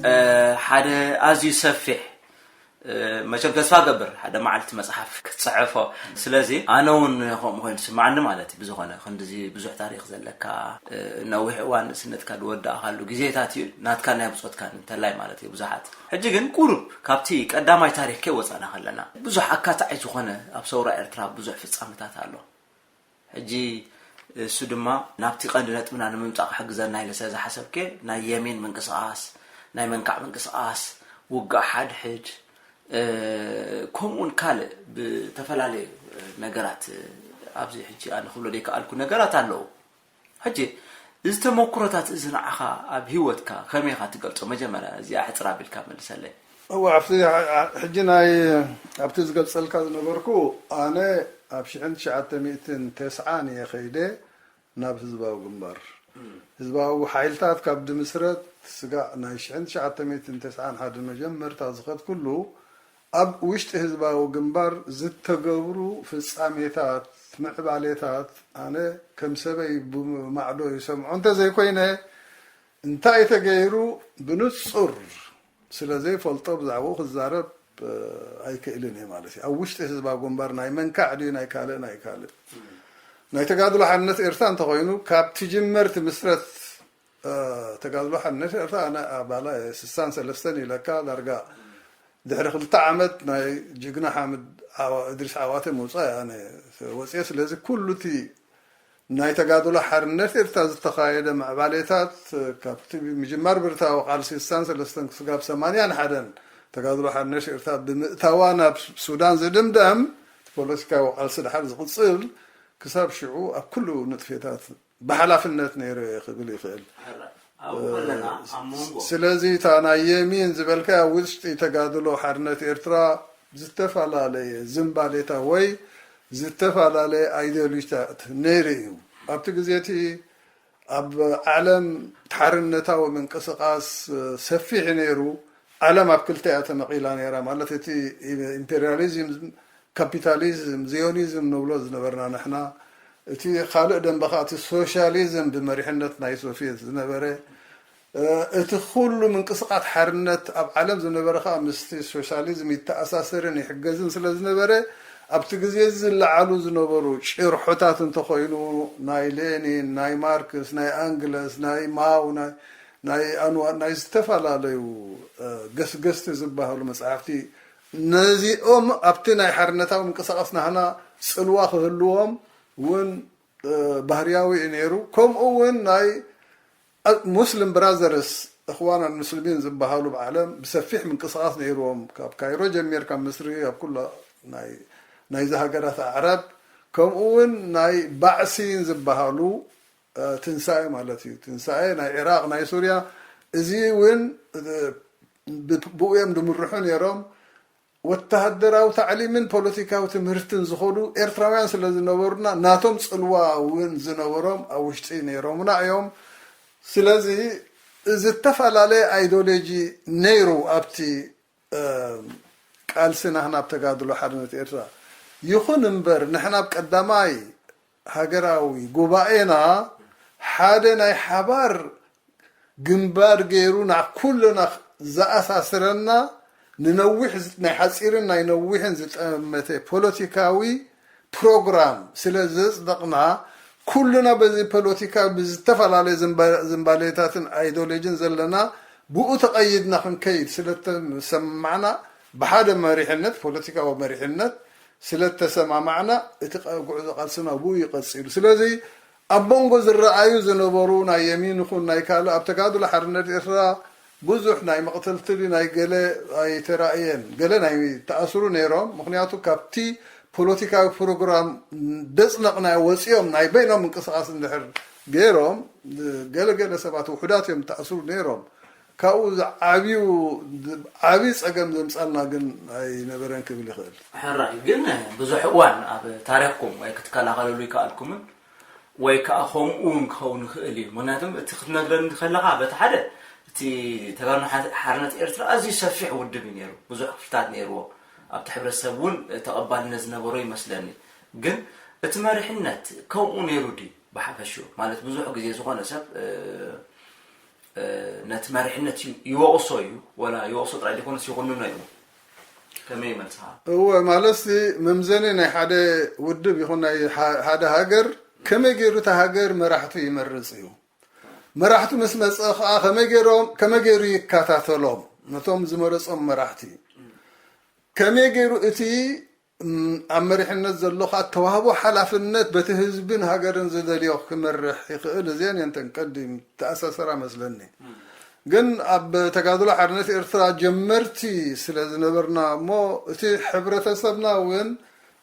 እ፣ ሓደ ኣዝዩ ሰፊሕ፣ እ፣ መቸም ተስፋ ገብር ሓደ መዓልቲ መጽሓፍ ክትጽሕፎ። ስለዚ ኣነ እውን ከምኡ ኮይኑ ትስማዓኒ ማለት እዩ። ብዝኾነ ክንድዚ ብዙሕ ታሪኽ ዘለካ፣ እ፣ ነዊሕ እዋን ንእስነትካ ዝወዳእካሉ ግዜታት እዩ፣ ናትካ ናይ ብጾትካ እንተላይ ማለት እዩ ብዙሓት። ሕጂ ግን ቁሩብ ካብቲ ቀዳማይ ታሪኽ ከይወጻና ከለና፣ ብዙሕ ኣካታዒ ዝኾነ ኣብ ሰውራ ኤርትራ ብዙሕ ፍጻመታት ኣሎ። ሕጂ እሱ ድማ ናብቲ ቀንዲ ነጥብና ንምምጻእ ክሕግዘና ኢለ ስለ ዝሓሰብኩ፣ ናይ የሚን ምንቅስቓስ፣ ናይ መንካዕ ምንቅስቓስ፣ ውግእ ሓድሕድ፣ እ፣ ከምኡውን ካልእ ብተፈላለየ ነገራት፣ ኣብዚ ሕጂ ኣነ ክብሎ ዘይከኣልኩ ነገራት ኣለዉ። ሕጂ እዚ ተመኩሮታት እዚ ንዓኻ ኣብ ህይወትካ ከመይ ኢኻ ትገልጾ? መጀመርያ እዚኣ ሕጽር ኣቢልካ መልሰለይ። እወ፣ ኣብቲ ሕ-፣ ሕጂ ናይ፣ ኣብቲ ዝገልጸልካ ዝነበርኩ፣ ኣነ ኣብ ሽሕን ትሽዓተ ሚእትን ተስዓን እየ ከይደ ናብ ህዝባዊ ግንባር። ህዝባዊ ሓይልታት ካብ ድምስረት ስጋዕ ናይ ሽሕን ትሽዓተ ሚእትን ተስዓን ሓደ መጀመርታ ዝኸድኩሉ፣ ኣብ ውሽጢ ህዝባዊ ግንባር ዝተገብሩ ፍጻሜታት፣ ምዕባሌታት፣ ኣነ ከም ሰበይ ብማዕዶ ይሰምዖ እንተዘይኮይነ፣ እንታይ ተገይሩ ብንጹር ስለ ዘይፈልጦ ብዛዕባኡ ክዛረብ፣ እ፣ ኣይክእልን እየ ማለት እዩ። ኣብ ውሽጢ ህዝባዊ ግንባር ናይ መንካዕ ድዩ ናይ ካልእ፣ ናይ ካልእ፣ ናይ ተጋድሎ ሓርነት ኤርትራ እንተኾይኑ፣ ካብ ትጅመር ትምስረት፣ እ፣ ተጋድሎ ሓርነት ኤርትራ፣ ኣነ ኣባላ እየ፣ ስሳን ሰለስተን ኢለካ፣ ዳርጋ ድሕሪ ክልተ ዓመት ናይ ጅግና ሓምድ ዓዋ-፣ እድሪስ ዓዋተ ምውጻእ እየ ኣነ ወጽየ። ስለዚ ኩሉ እቲ ናይ ተጋድሎ ሓርነት ኤርትራ ዝተኻየደ ምዕባሌታት፣ ካብቲ ምጅማር ብረታዊ ቃልሲ ስሳን ሰለስተን ክስጋብ ሰማንያን ሓደን፣ ተጋድሎ ሓርነት ኤርትራ ብምእታዋ ናብ ሱዳን ዝድምደም፣ እቲ ፖለቲካዊ ቃልሲ ድሓር ዝቕጽል፣ ክሳብ ሽዑ ኣብ ኩሉ ንጥፌታት ብሓላፍነት ነይረ ክብል ይኽእል። ሕራይ። ኣብኡ ከለና ኣብ መንጎ ስለዚ እታ ናይ የሚን ዝበልካያ ውሽጢ ተጋድሎ ሓርነት ኤርትራ ዝተፈላለየ ዝምባሌታ ወይ ዝተፈላለየ ኣይዲዮሎጂታት ነይሩ እዩ። ኣብቲ ግዜ እቲ ኣብ ዓለም ሓርነታዊ ምንቅስቓስ ሰፊሕ ነይሩ። ዓለም ኣብ ክልተ እያ ተመቒላ ነይራ። ማለት እቲ ኢምፔሪያሊዝም፣ ካፒታሊዝም፣ ዚዮኒዝም ንብሎ ዝነበርና ንሕና፣ እቲ ካልእ ደንበ ኸኣ እቲ ሶሻሊዝም ብመሪሕነት ናይ ሶቪየት ዝነበረ፣ እ፣ እቲ ኩሉ ምንቅስቓት ሓርነት ኣብ ዓለም ዝነበረ ኸኣ ምስቲ ሶሻሊዝም ይተኣሳሰርን ይሕገዝን ስለ ዝነበረ፣ ኣብቲ ግዜ እዚ ዝለዓሉ ዝነበሩ ጭርሖታት እንተኾይኑ፣ ናይ ሌኒን፣ ናይ ማርክስ፣ ናይ ኣንግለስ፣ ናይ ማው፣ ናይ፣ ናይ ኣንዋር፣ ናይ ዝተፈላለዩ፣ እ፣ ገስገስቲ ዝበሃሉ መጻሕፍቲ፣ ነዚኦም ኣብቲ ናይ ሓርነታዊ ምንቅስቓስ ናህና ጽልዋ ክህልዎም እውን፣ እ፣ ባህርያዊ እዩ ነይሩ። ከምኡ እውን ናይ እ፣ ሙስሊም ብራዘርስ፣ እኽዋን ኣልሙስሊሚን ዝበሃሉ ብዓለም ብሰፊሕ ምንቅስቓስ ነይርዎም። ካብ ካይሮ ጀሚርካ፣ ምስሪ፣ ኣብ ኩላ ናይ፣ ናይዚ ሃገራት ኣዕራብ፣ ከምኡ እውን ናይ ባዕሲን ዝበሃሉ፣ እ፣ ትንሳኤ ማለት እዩ። ትንሳኤ ናይ ዒራቕ፣ ናይ ሱርያ፣ እዚ እውን፣ እ፣ ብ-፣ ብኡ እዮም ዝምርሑ ነይሮም። ወተሃደራዊ ታዕሊምን ፖለቲካዊ ትምህርትን ዝኸዱ ኤርትራውያን ስለ ዝነበሩና፣ ናቶም ጽልዋ እውን ዝነበሮም ኣብ ውሽጢ ነይሮምና እዮም። ስለዚ፣ ዝተፈላለየ ኣይዲዮሎጂ ነይሩ ኣብቲ፣ እ፣ ቃልሲ ናህና ኣብ ተጋድሎ ሓርነት ኤርትራ። ይኹን እምበር፣ ንሕና ኣብ ቀዳማይ ሃገራዊ ጉባኤና ሓደ ናይ ሓባር ግንባር ገይሩ ናብ ኩልና ዝኣሳስረና፣ ንነዊሕ ዝ-፣ ናይ ሓጺርን ናይ ነዊሕን ዝጠመተ ፖለቲካዊ ፕሮግራም ስለ ዘጽደቕና፣ ኩልና በዚ ፖለቲካ ብዝተፈላለየ ዝምባ-፣ ዝምባሌታትን ኣይዲዮሎጂን ዘለና ብኡ ተቐይድና ክንከይድ ስለ ተሰማዕና፣ ብሓደ መሪሕነት፣ ፖለቲካዊ መሪሕነት ስለ ተሰማማዕና፣ እቲ ቃ-፣ ጉዕዞ ቃልስና ብኡ እዩ ቀጺሉ። ስለዚ ኣብ መንጎ ዝረኣዩ ዝነበሩ ናይ የሚን ይኹን ናይ ካልእ ኣብ ተጋድሎ ሓርነት ኤርትራ ብዙሕ ናይ መቕተልቲ ናይ ገለ ኣይተራእየን። ገለ ናይ ተኣስሩ ነይሮም። ምኽንያቱ ካብቲ ፖለቲካዊ ፕሮግራም ደጽለቕናዮ ወጺኦም ናይ በይኖም ምንቅስቓስ እንድሕር ገይሮም፣ ገለ ገለ ሰባት ውሑዳት እዮም ተኣስሩ ነይሮም። ካብኡ ዝዓብዩ፣ ዓብዪ ጸገም ዘምጻልና ግን ኣይነበረን ክብል ይኽእል። ሕራይ ግን ብዙሕ እዋን ኣብ ታሪኽኩም ወይ ክትከላኸለሉ ይከኣልኩምን ወይ ከኣ ከምኡ እውን ክኸውን ይኽእል እዩ። ምኽንያቱም እቲ ክትነግረኒ ከለኻ በቲ ሓደ እቲ ተጋድሎ ሓ-፣ ሓርነት ኤርትራ ኣዝዩ ሰፊሕ ውድብ እዩ ነይሩ። ብዙሕ ክፍልታት ነይርዎ። ኣብቲ ሕብረተሰብ እውን ተቐባልነት ዝነበሮ ይመስለኒ። ግን እቲ መሪሕነት ከምኡ ነይሩ ድዩ ብሓፈሽኡ? ማለት ብዙሕ ግዜ ዝኾነ ሰብ፣ እ፣ እ፣ ነቲ መሪሕነት ዩ-፣ ይወቕሶ እዩ፣ ወላ ይወቕሶ ጥራይ ዘይኮነስ ይኹንኖ እዩ። ከመይ ይመልስኻ? እወ፣ ማለትሲ መምዘኒ ናይ ሓደ ውድብ ይኹን ናይ ሓ-፣ ሓደ ሃገር ከመይ ገይሩ እታ ሃገር መራሕቱ ይመርጽ እዩ። መራሕቱ ምስ መጸ ኸኣ ከመይ ገይሮም፣ ከመይ ገይሩ ይከታተሎም ነቶም ዝመረጾም መራሕቲ። ከመይ ገይሩ እቲ ኣብ መሪሕነት ዘሎ ከዓ ተዋህቦ ሓላፍነት በቲ ህዝብን ሃገርን ዝደልዮ ክመርሕ ይኽእል። እዚአን እየን እተን ቀዲም ተኣሳሰራ መስለኒ። ግን ኣብ ተጋድሎ ሓርነት ኤርትራ ጀመርቲ ስለ ዝነበርና እሞ እቲ ሕብረተሰብና እውን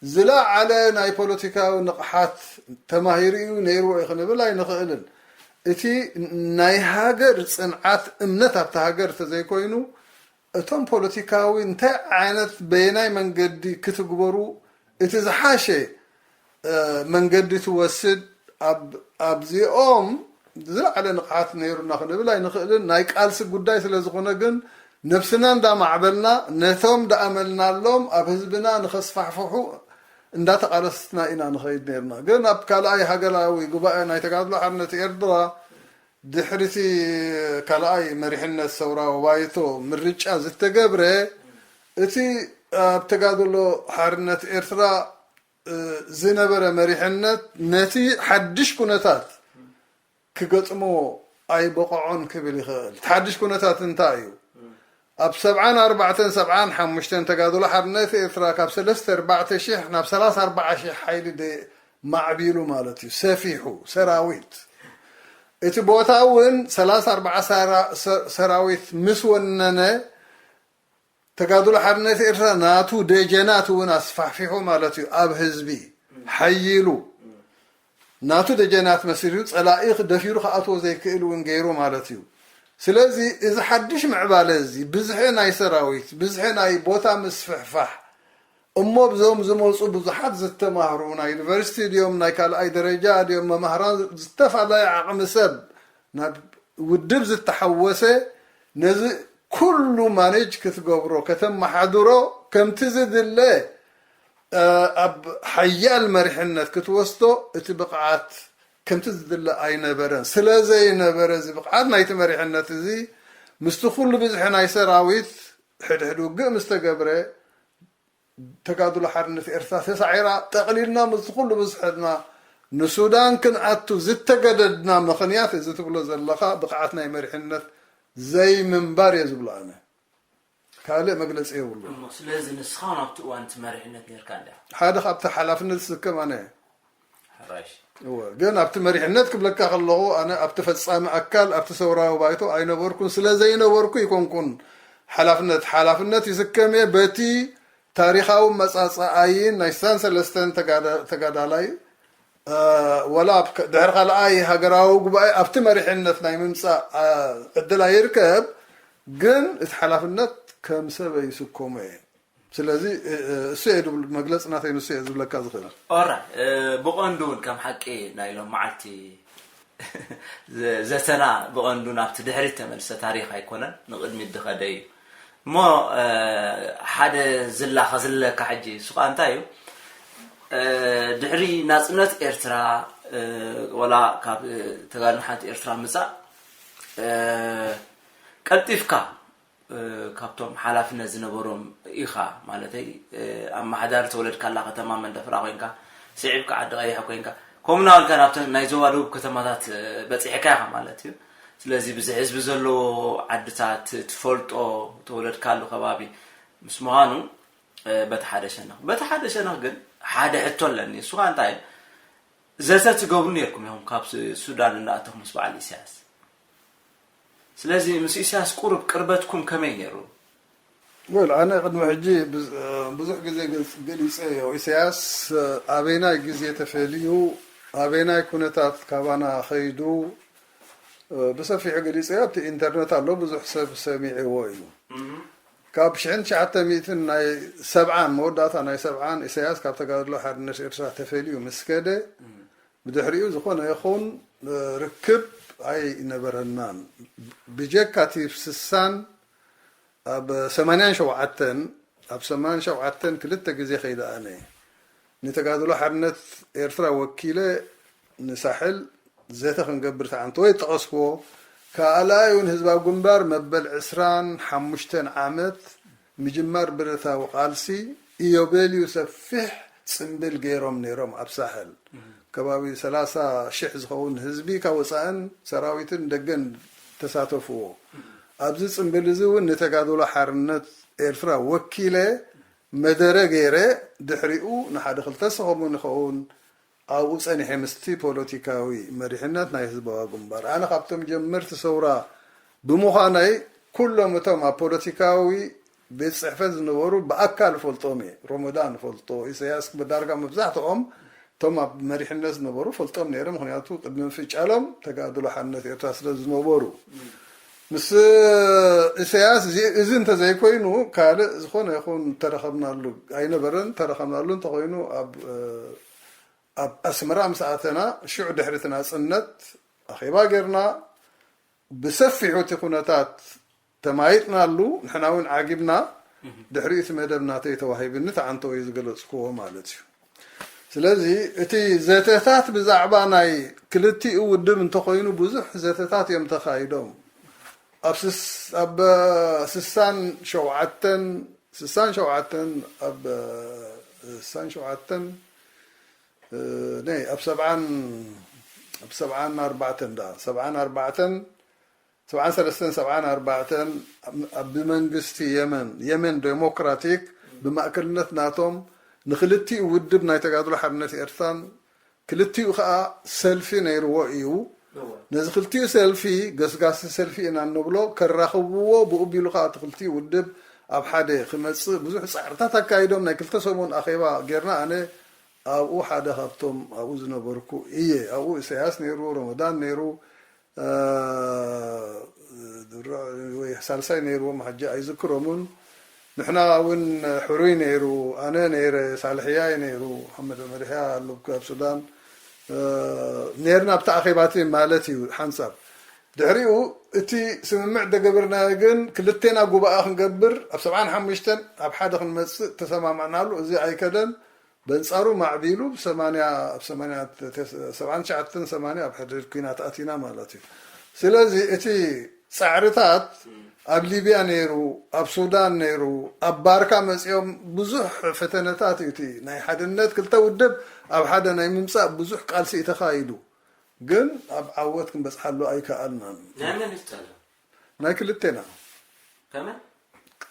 ዝለዓለ ናይ ፖለቲካዊ ንቕሓት ተማሂሩ እዩ ነይርዎ እዩ ክንብል ኣይንኽእልን። እቲ ናይ ሃገር ጽንዓት እምነት ኣብቲ ሃገር እንተዘይኮይኑ እቶም ፖለቲካዊ እንታይ ዓይነት በየናይ መንገዲ ክትግበሩ እቲ ዝሓሸ መንገዲ ትወስድ ኣብዚኦም ዝለዓለ ንቕሓት ነይሩና ክንብል ኣይንኽእልን። ናይ ቃልሲ ጉዳይ ስለ ዝኾነ ግን ነብስና እንዳማዕበልና ነቶም ዳኣመልናሎም ኣብ ህዝብና ንኸስፋሕፍሑ እንዳተቓለስትና ኢና ንኸይድ ነይርና። ግን ኣብ ካልኣይ ሃገራዊ ጉባኤ ናይ ተጋድሎ ሓርነት ኤርትራ ድሕሪቲ ካልኣይ መሪሕነት ሰውራዊ ባይቶ ምርጫ ዝተገብረ እቲ ኣብ ተጋድሎ ሓርነት ኤርትራ ዝነበረ መሪሕነት ነቲ ሓድሽ ኩነታት ክገጥሞ ኣይበቕዖን ክብል ይኽእል። እቲ ሓድሽ ኩነታት እንታይ እዩ? ኣብ ሰብዓን ኣርባዕተን ሰብዓን ሓሙሽተን ተጋድሎ ሓርነት ኤርትራ ካብ ሰለስተ ኣርባዕተ ሽሕ ናብ ሰላሳ ኣርባዓ ሽሕ ሓይሊ ማዕቢሉ ማለት እዩ፣ ሰፊሑ ሰራዊት። እቲ ቦታ እውን ሰላሳ ኣርባዓ ሰራዊት ምስ ወነነ ተጋድሎ ሓርነት ኤርትራ ናቱ ደጀናት እውን ኣስፋሕፊሑ ማለት እዩ። ኣብ ህዝቢ ሓይሉ ናቱ ደጀናት መሲሉ ጸላኢ ደፊሩ ክኣትዎ ዘይክእል እውን ገይሩ ማለት እዩ። ስለዚ እዚ ሓድሽ ምዕባለ እዚ ብዝሒ ናይ ሰራዊት፣ ብዝሒ ናይ ቦታ ምስፍሕፋሕ እሞ ብዞም ዝመፁ ብዙሓት ዝተማህሩ ናይ ዩኒቨርሲቲ ድዮም ናይ ካልኣይ ደረጃ ድዮም መማህራን ዝተፈላለየ ዓቕሚ ሰብ ናብ ውድብ ዝተሓወሰ ነዚ ኩሉ ማኔጅ ክትገብሮ ከተመሓድሮ ከምቲ ዝድለ ኣብ ሓያል መሪሕነት ክትወስዶ እቲ ብቕዓት ከምቲ ዝድለ ኣይነበረን። ስለ ዘይነበረ እዚ ብቕዓት ናይቲ መሪሕነት እዚ ምስቲ ኩሉ ብዝሒ ናይ ሰራዊት ሕድሕድ ውግእ ምስ ተገብረ ተጋድሎ ሓርነት ኤርትራ ተሳዒራ ጠቕሊልና ምስቲ ኩሉ ብዝሕና ንሱዳን ክንኣቱ ዝተገደድና ምኽንያት እዚ ትብሎ ዘለኻ ብቕዓት ናይ መሪሕነት ዘይምንባር እየ ዝብሎ ኣነ። ካልእ መግለጺ የብሉ። እሞ ስለዚ ንስኻ እውን ኣብቲ እዋን እቲ መሪሕነት ነርካ እንዲያ። ሓደ ካብቲ ሓላፍነት ዝስከም ኣነ እየ። ሕራሽ። እወ፣ ግን ኣብቲ መሪሕነት ክብለካ ከለኹ ኣነ ኣብቲ ፈጻሚ ኣካል ኣብቲ ሰውራዊ ባይቶ ኣይነበርኩን፣ ስለ ዘይነበርኩ ይኮንኩን ሓላፍነት ሓላፍነት ይስከም እየ በቲ ታሪኻዊ መጻጻኣይን ናይ ስሳን ሰለስተን ተጋዳ- ተጋዳላይ ወላ ድሕሪ ካልኣይ ሃገራዊ ጉባኤ ኣብቲ መሪሕነት ናይ ምምፃእ ዕድል ኣይርከብ፣ ግን እቲ ሓላፍነት ከም ሰብ ይስከሞ እየ። ስለዚ እሱ እየ ዝብል መግለፂ ናተይ ንሱ እየ ዝብለካ ዝኽእል። ኦራይ። ብቐንዱ እውን ከም ሓቂ ናይ ሎም መዓልቲ ዘተና ብቐንዱ ናብቲ ድሕሪት ተመልሰ ታሪኽ ኣይኮነን ንቕድሚት ዝኸደ እዩ። እሞ ሓደ ዝላ ከዝልለካ ሕጂ እሱ ከዓ እንታይ እዩ? ድሕሪ ናፅነት ኤርትራ ወላ ካብ ተጋድሎ ሓርነት ኤርትራ ምፃእ ቀልጢፍካ ካብቶም ሓላፍነት ዝነበሮም ኢኻ ማለተይ ኣመሓዳሪ ተወለድካላ ከተማ መንደፈራ ኮይንካ ስዒብካ ዓዲ ቀይሕ ኮይንካ ከምኡ እናበልካ ናብተን ናይ ዞባ ደቡብ ከተማታት በፂሕካ ኢኻ ማለት እዩ። ስለዚ ብዙሕ ህዝቢ ዘለዎ ዓድታት ትፈልጦ ተወለድካሉ ከባቢ ምስ ምዃኑ በቲ ሓደ ሸነኽ በቲ ሓደ ሸነኽ ግን ሓደ ሕቶ ኣለኒ እሱ ከዓ እንታይ እዩ? ዘተ ትገብሩ ነርኩም ኢኹም ካብ ሱዳን እናእተኹምስ በዓል ኢሳያስ ስለዚ ምስ ኢሳያስ ቁሩብ ቅርበትኩም ከመይ ነይሩ? ወል ኣነ ቅድሚ ሕጂ ብዙሕ ግዜ ገሊፀዮ። ኢሳያስ ኣበይናይ ግዜ ተፈልዩ ኣበይናይ ኩነታት ካባና ከይዱ ብሰፊሑ ገሊፀዮ። ኣብቲ ኢንተርነት ኣሎ ብዙሕ ሰብ ሰሚዕዎ እዩ። ካብ ሽሕን ትሽዓተ ሚእትን ናይ ሰብዓን መወዳእታ ናይ ሰብዓን ኢሳያስ ካብ ተጋድሎ ሓርነት ኤርትራ ተፈልዩ ምስ ከደ ብድሕሪኡ ዝኾነ ይኹን ርክብ ኣይነበረናን። ብጀካ እቲ ስሳን ኣብ ሰማንያን ሸውዓተን ኣብ ሰማንያን ሸውዓተን ክልተ ግዜ ከይደ ኣነ ንተጋድሎ ሓርነት ኤርትራ ወኪለ ንሳሕል ዘተ ክንገብር ተዓንተወ ዝጠቐስክዎ ካልኣይ እውን ህዝባዊ ግንባር መበል ዕስራን ሓሙሽተን ዓመት ምጅማር ብረታዊ ቃልሲ ኢዮቤልዩ ሰፊሕ ፅምብል ገይሮም ነይሮም ኣብ ሳሕል ከባቢ ሰላሳ ሽሕ ዝኸውን ህዝቢ ካብ ወፃእን ሰራዊትን ደገን ተሳተፍዎ። ኣብዚ ፅምብል እዚ እውን ንተጋድሎ ሓርነት ኤርትራ ወኪለ መደረ ገይረ ድሕሪኡ ንሓደ ክልተ ሰሙን ይኸውን ኣብኡ ጸኒሐ ምስቲ ፖለቲካዊ መሪሕነት ናይ ህዝባዊ ግንባር። ኣነ ካብቶም ጀመርቲ ሰውራ ብምዃነይ ኩሎም እቶም ኣብ ፖለቲካዊ ቤት ጽሕፈት ዝነበሩ ብኣካል ፈልጦም እየ። ሮመዳን ፈልጦ፣ ኢሳያስ ብዳርጋ መብዛሕትኦም እቶም ኣብ መሪሕነት ዝነበሩ ፈልጦም ነይረ። ምኽንያቱ ቅድሚ ምፍጫሎም ተጋድሎ ሓርነት ኤርትራ ስለ ዝነበሩ። ምስ ኢሳያስ እዚ እንተዘይኮይኑ ካልእ ዝኾነ ይኹን ተረኸብናሉ ኣይነበረን። ተረኸብናሉ እንተኾይኑ ኣብ ኣብ ኣስመራ ምስ ኣተና ሽዑ ድሕሪ እቲ ናጽነት ኣኼባ ጌርና ብሰፊሑ እቲ ኩነታት ተማይጥናሉ ንሕና እውን ዓጊብና ድሕሪኡ እቲ መደብ ናተይ ተዋሂብኒ ተዓንተወይ ዝገለጽክዎ ማለት እዩ። ስለዚ እቲ ዘተታት ብዛዕባ ናይ ክልቲኡ ውድብ እንተኾይኑ ብዙሕ ዘተታት እዮም ተኻይዶም። ኣብ ስስ- ኣብ ስሳን ሸውዓተን ስሳን ሸውዓተን ኣብ ስሳን ሸውዓተን ናይ ኣብ ሰብዓን ኣብ ሰብዓን ኣርባዕተን ዳ ሰብዓን ኣርባዕተን ሰብዓን ሰለስተን ሰብዓን ኣርባዕተን ኣብ ብመንግስቲ የመን የመን ዴሞክራቲክ ብማእከልነት ናቶም ንክልቲኡ ውድብ ናይ ተጋድሎ ሓርነት ኤርትራን ክልቲኡ ከዓ ሰልፊ ነይርዎ እዩ። ነዚ ክልቲኡ ሰልፊ ገስጋሲ ሰልፊ ኢና እንብሎ ከራኽብዎ ብኡ ቢሉ ከዓ እቲ ክልቲኡ ውድብ ኣብ ሓደ ክመፅእ ብዙሕ ፃዕርታት ኣካይዶም ናይ ክልተ ሰሙን ኣኼባ ጌርና ኣነ ኣብኡ ሓደ ካብቶም ኣብኡ ዝነበርኩ እየ። ኣብኡ ኢሳያስ ነይሩ፣ ረመዳን ነይሩ፣ ድሮ ወይ ሳልሳይ ነይርዎም ሕጂ ኣይዝክሮምን። ንሕና እውን ሕሩይ ነይሩ፣ ኣነ ነይረ፣ ሳልሕያ እዩ ነይሩ፣ መሓመድ ዑመር ይሕያ ኣሎ ካብ ሱዳን ነርና ኣብቲ ኣኼባቲ ማለት እዩ ሓንሳብ። ድሕሪኡ እቲ ስምምዕ ደገበርናዮ ግን ክልቴና ጉባኣ ክንገብር ኣብ ሰብዓን ሓሙሽተን ኣብ ሓደ ክንመፅእ ተሰማማዕናሉ። እዚ ኣይከደን። በንጻሩ ማዕቢሉ ብ ሰማንያ ኣብ ሰማንያ ሰብዓን ትሽዓተን ሰማንያ ኣብ ሕድሪ ኲናት ኣቲና ማለት እዩ። ስለዚ እቲ ጻዕርታት ኣብ ሊብያ ነይሩ፣ ኣብ ሱዳን ነይሩ፣ ኣብ ባርካ መጺኦም ብዙሕ ፈተነታት እዩ እቲ ናይ ሓድነት ክልተ ውድብ ኣብ ሓደ ናይ ምምጻእ ብዙሕ ቃልሲ እዩ ተኻይዱ። ግን ኣብ ዓወት ክንበጽሓሉ ኣይከኣልናን። ናይ መን እዩ ጸገም? ናይ ክልቴና። ከመይ?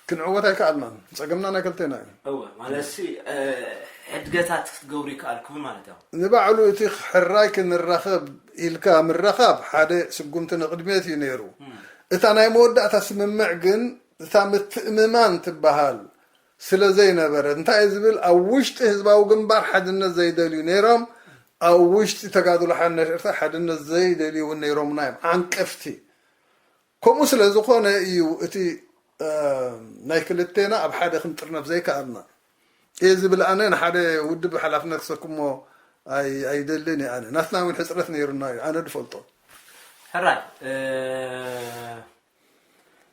ክንዕወት ኣይከኣልናን። ጸገምና ናይ ክልቴና እዩ። እወ፣ ማለትሲ፣ እ፣ ሕድገታት ክትገብሩ ይከኣልኩም ማለት እዩ። ንባዕሉ እቲ ሕራይ ክንራኸብ ኢልካ ምርኻብ ሓደ ስጉምቲ ንቕድሜት እዩ ነይሩ። እም። እታ ናይ መወዳእታ ስምምዕ ግን እታ ምትእምማን ትበሃል ስለ ዘይነበረ፣ እንታይ እዩ ዝብል፣ ኣብ ውሽጢ ህዝባዊ ግንባር ሓድነት ዘይደልዩ ነይሮም፣ ኣብ ውሽጢ ተጋድሎ ሓርነት ኤርትራ ሓድነት ዘይደልዩ እውን ነይሮምና እዮም። ዓንቀፍቲ። ከምኡ ስለ ዝኾነ እዩ እቲ፣ እ፣ ናይ ክልቴና ኣብ ሓደ ክንጥርነፍ ዘይከኣልና። እየ ዝብል ኣነ ንሓደ ውድብ ሓላፍነት ክሰክሞ ኣይ-፣ ኣይደልን እየ ኣነ። ናትና እውን ሕጽረት ነይሩና እዩ፣ ኣነ ዝፈልጦ። ሕራይ፣ እ፣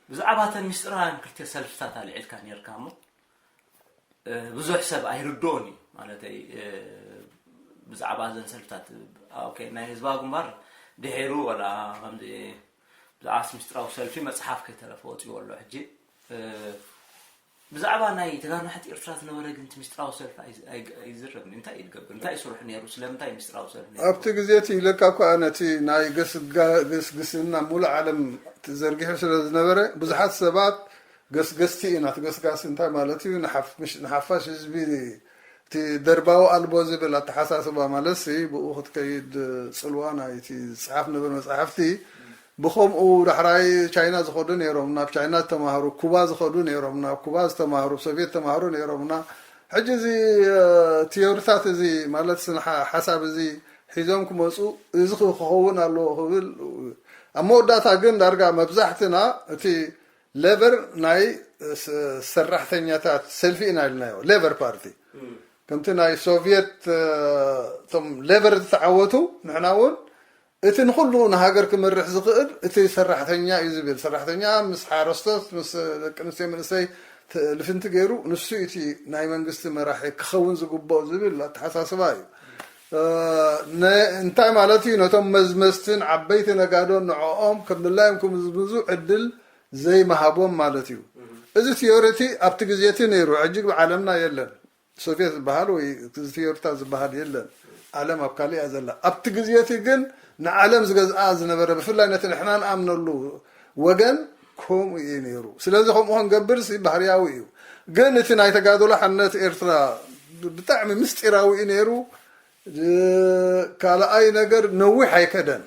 ብዛዕባ እተን ምስጢራውያን ክልተ ሰልፍታት ኣልዒልካ ነይርካ እሞ፣ እ፣ ብዙሕ ሰብ ኣይርድኦን እዩ። ማለተይ፣ እ፣ ብዛዕባ እዘን ሰልፍታት፣ ኦኬ፣ ናይ ህዝባዊ ግንባር ድሒሩ ወላ ከምዚ ብዛዕባ ምስጢራዊ ሰልፊ መጽሓፍ ከይተረፈ ወጺኡ ኣሎ። ሕጂ፣ እ፣ ብዛዕባ ናይ ተጋሩ ናሕቲ ኤርትራ ዝነበረ ግን እቲ ምስጢራዊ ሰልፊ ኣይ-፣ ኣይ-፣ ኣይዝረብን እዩ። እንታይ እዩ ዝገብር? እንታይ እዩ ስርሑ ነይሩ? ስለምንታይ ምስጢራዊ ሰልፊ ነይሩ? ኣብቲ ግዜ እቲ ኢለካ እኮ ኣነ እቲ ናይ ገስጋ-፣ ገስግስና ሙሉእ ዓለም ተዘርጊሑ ስለ ዝነበረ ብዙሓት ሰባት ገስገስቲ ኢና። እቲ ገስጋሲ እንታይ ማለት እዩ? ንሓፍ-፣ ምሽ-፣ ንሓፋሽ ህዝቢ እቲ ደርባዊ ኣልቦ ዝብል ኣተሓሳስባ ማለት ሲ ብኡ ክትከይድ ጽልዋ ናይቲ ዝጽሓፍ ነበር መጽሓፍቲ ብኸምኡ ዳሕራይ ቻይና ዝኸዱ ነይሮም፣ ናብ ቻይና ዝተማህሩ፣ ኩባ ዝኸዱ ነይሮም፣ ናብ ኩባ ዝተማህሩ፣ ሶቪየት ዝተማህሩ ነይሮምና። ሕጂ እዚ፣ እ፣ ቲዮሪታት እዚ ማለት ስነ ሓ-፣ ሓሳብ እዚ ሒዞም ክመፁ እዚ ክኸውን ኣለዎ ክብል ኣብ መወዳእታ ግን ዳርጋ መብዛሕትና እቲ ሌበር ናይ ስ-፣ ሰራሕተኛታት ሰልፊ ኢና ኢልናዮ። ሌበር ፓርቲ እም። ከምቲ ናይ ሶቪየት፣ እ፣ እቶም ሌበር ዝተዓወቱ ንሕና እውን እቲ ንኹሉ ንሃገር ክመርሕ ዝኽእል እቲ ሰራሕተኛ እዩ ዝብል። ሰራሕተኛ ምስ ሓረስቶት፣ ምስ ደቂ ኣንስትዮ መንእሰይ ት-፣ ልፍንቲ ገይሩ ንሱ እቲ ናይ መንግስቲ መራሒ ክኸውን ዝግብኦ ዝብል ኣተሓሳስባ እዩ። እ፣ ነ-፣ እንታይ ማለት እዩ? ነቶም መዝመዝትን ዓበይቲ ነጋዶን ንዕኦም ከም ድላዮም ክምዝምዙ ዕድል ዘይምሃቦም ማለት እዩ። እዚ ቲዮሪ እቲ ኣብቲ ግዜ እቲ ነይሩ፣ ሕጂ ብዓለምና የለን። ሶቪየት ዝበሃል ወይ እዚ ቲዮሪታት ዝበሃል የለን። ዓለም ኣብ ካሊእ እያ ዘላ። ኣብቲ ግዜ እቲ ግን ንዓለም ዝገዝኣ ዝነበረ፣ ብፍላይ ነቲ ንሕና ንኣምነሉ ወገን ከምኡ እዩ ነይሩ። ስለዚ ከምኡ ክንገብር ሲ ባህርያዊ እዩ። ግን እቲ ናይ ተጋድሎ ሓርነት ኤርትራ ብጣዕሚ ምስጢራዊ እዩ ነይሩ። ካልኣይ ነገር ነዊሕ ኣይከደን፣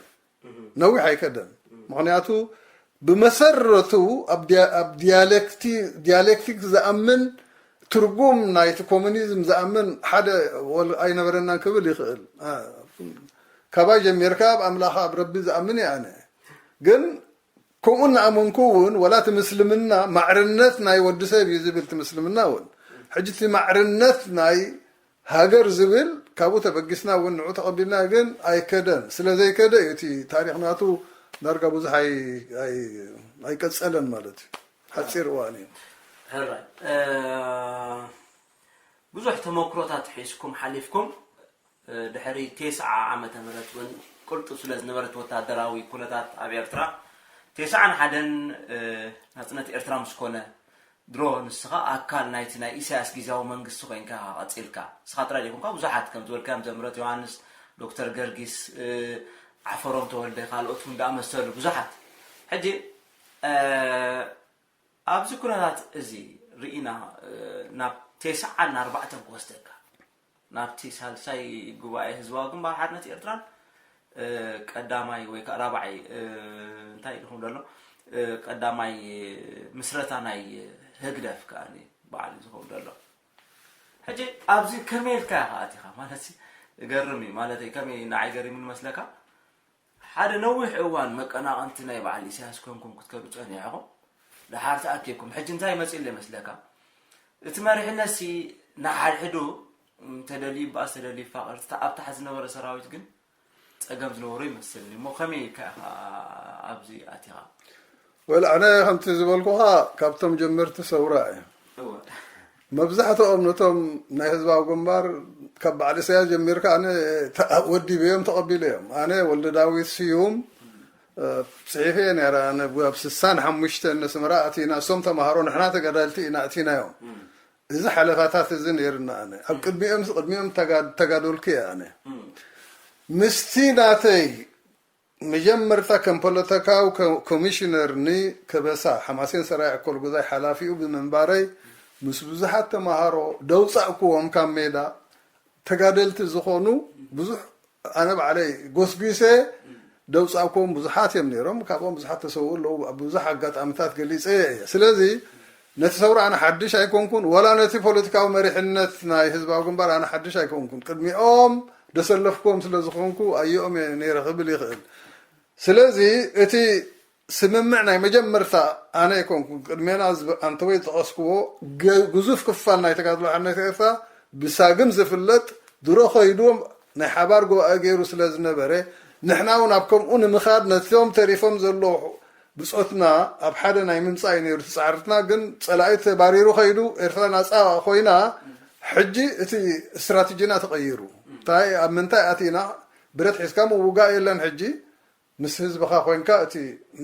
ነዊሕ ኣይከደን። ምኽንያቱ ብመሰረቱ ኣብ ዲያሌክቲክ ዝኣምን፣ ትርጉም ናይቲ ኮሙኒዝም ዝኣምን ሓደ ኣይነበረናን ክብል ይኽእል። ካባይ ጀሚርካ ኣብ ኣምላኽ ኣብ ረቢ ዝኣምን እየ ኣነ። ግን ከምኡ እናኣመንኩ እውን ወላ እቲ ምስልምና ማዕርነት ናይ ወዲ ሰብ እዩ ዝብል እቲ ምስልምና እውን ሕጂ እቲ ማዕርነት ናይ ሃገር ዝብል ካብኡ ተበጊስና እውን ንዑ ተቐቢልና ግን ኣይከደን። ስለ ዘይከደ እዩ እቲ ታሪኽ ናቱ ዳርጋ ብዙሕ ኣይቀጸለን ማለት እዩ። ሓጺር እዋን እዩ። ብዙሕ ተመክሮታት ሒዝኩም ሓሊፍኩም ድሕሪ ቴስዓ ዓመተ ምህረት እውን ቅልጡፍ ስለ ዝነበረት ወታደራዊ ኩነታት ኣብ ኤርትራ ቴስዓን ሓደን ናጽነት ኤርትራ ምስ ኮነ ድሮ ንስኻ ኣካል ናይቲ ናይ ኢሳያስ ግዝያዊ መንግስቲ ኮይንካ ቀጺልካ ንስኻ ጥራይ ዘይኮንካ ብዙሓት ከም ዝበልካዮም ዘምህረት ዮሃንስ ዶክተር ገርጊስ ዓፈሮም ተወልደ ካልኦት እውን ዳኣመሰሉ ብዙሓት ሕጂ ኣብዚ ኩነታት እዚ ርኢና ናብ ቴስዓን ኣርባዕተን ክወስደካ ናብቲ ሳልሳይ ጉባኤ ህዝባዊ ግንባር ሓርነት ኤርትራን ቀዳማይ ወይ ከዓ ራብዓይ እንታይ ኢልኩም ዘሎ ቀዳማይ ምስረታ ናይ ህግደፍ ከዓ በዓል ዝኸውን ዘሎ ሕጂ ኣብዚ ከመይ ኢልካ ኢኻ ኣቲኻ ማለት ገርም እዩ ማለት ከመይ ንዓይ ገሪም ንመስለካ ሓደ ነዊሕ እዋን መቀናቐንቲ ናይ በዓል ኢሳያስ ኮንኩም ክትከዱ ጸኒሕኹም ደሓር ተኣኪብኩም ሕጂ እንታይ መጺእ ኣሎ ይመስለካ እቲ መሪሕነት ሲ ንሓድሕዱ ተደልዩ ይባኣስ ተደልዩ ይፋቐር እቲ ኣብ ታሕቲ ዝነበረ ሰራዊት ግን ጸገም ዝነበሮ ይመስልኒ እሞ ከመይ ኢልካ ኢኻ ኣብዚ ኣቲኻ ወል ኣነ ከምቲ ዝበልኩኻ ካብቶም ጀመርቲ ሰውራ እየ እወ መብዛሕትኦም ነቶም ናይ ህዝባዊ ግንባር ካብ በዓል ኢሳያስ ጀሚርካ ኣነ ወዲበዮም ተቐቢለዮም ኣነ ወልደ ዳዊት ስዩም ጽሒፈ ነረ ኣነ ኣብ ስሳን ሓሙሽተ ነስመራ ኣቲና እሶም ተማሃሮ ንሕና ተጋዳልቲ ኢና ኣቲናዮም እዚ ሓለፋታት እዚ ነይርና ኣነ ኣብ ቅድሚኦም ቅድሚኦም ተጋዶልኩ እየ ኣነ ምስቲ ናተይ መጀመርታ ከም ፖለቲካዊ ኮሚሽነር ንከበሳ ሓማሴን ሰራይ ኣኮል ጉዛይ ሓላፊኡ ብምንባረይ ምስ ብዙሓት ተማሃሮ ደውፃእኩዎም ካብ ሜዳ ተጋደልቲ ዝኾኑ ብዙሕ ኣነ ባዕለይ ጎስጒሰ ደውፃእኩዎም ብዙሓት እዮም ነይሮም ካብኦም ብዙሓት ተሰውኡ ኣለዉ ኣብ ብዙሕ ኣጋጣሚታት ገሊፀ እየ ስለዚ ነቲ ሰውራ ኣነ ሓድሽ ኣይኮንኩን ወላ ነቲ ፖለቲካዊ መሪሕነት ናይ ህዝባዊ ግንባር ኣነ ሓድሽ ኣይኮንኩን ቅድሚኦም ደሰለፍኩዎም ስለ ዝኾንኩ ኣየኦም እየ ነይረ ክብል ይኽእል ስለዚ እቲ ስምምዕ ናይ መጀመርታ ኣነ ኣይኮንኩን ቅድሜና ኣንተወይ ዝጠቐስክዎ ግዙፍ ክፋል ናይ ተጋድሎ ሓርነት ኤርትራ ብሳግም ዝፍለጥ ድሮ ከይዱ ናይ ሓባር ጉባኤ ገይሩ ስለ ዝነበረ ንሕና እውን ኣብ ከምኡ ንምኻድ ነቶም ተሪፎም ዘለዉ ብጾትና ኣብ ሓደ ናይ ምምጻእ እዩ ነይሩ እቲ ጻዕርትና ግን ጸላኢ ተባሪሩ ከይዱ ኤርትራ ናጻ ኮይና ሕጂ እቲ ስትራተጂና ተቐይሩ እንታይ ኣብ ምንታይ ኣቲና ብረት ሒዝካ ምውጋእ የለን ሕጂ ምስ ህዝብኻ ኮይንካ እቲ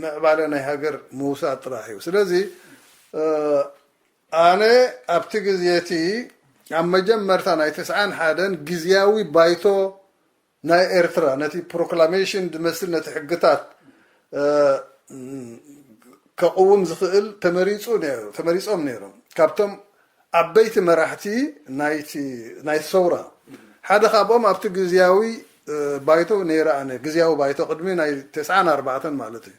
ምዕባለ ናይ ሃገር ምውሳድ ጥራሕ እዩ ስለዚ ኣነ ኣብቲ ግዜ እቲ ኣብ መጀመርታ ናይ ተስዓን ሓደን ግዝያዊ ባይቶ ናይ ኤርትራ ነቲ ፕሮክላሜሽን ዝመስል ነቲ ሕግታት ከቕውም ዝኽእል ተመሪፁ ነይሩ ተመሪፆም ነይሮም ካብቶም ዓበይቲ መራሕቲ ናይቲ ናይቲ ሰውራ ሓደ ካብኦም ኣብቲ ግዝያዊ ባይቶ ነይረ ኣነ ግዝያዊ ባይቶ ቅድሚ ናይ ተስዓን ኣርባዕተን ማለት እዩ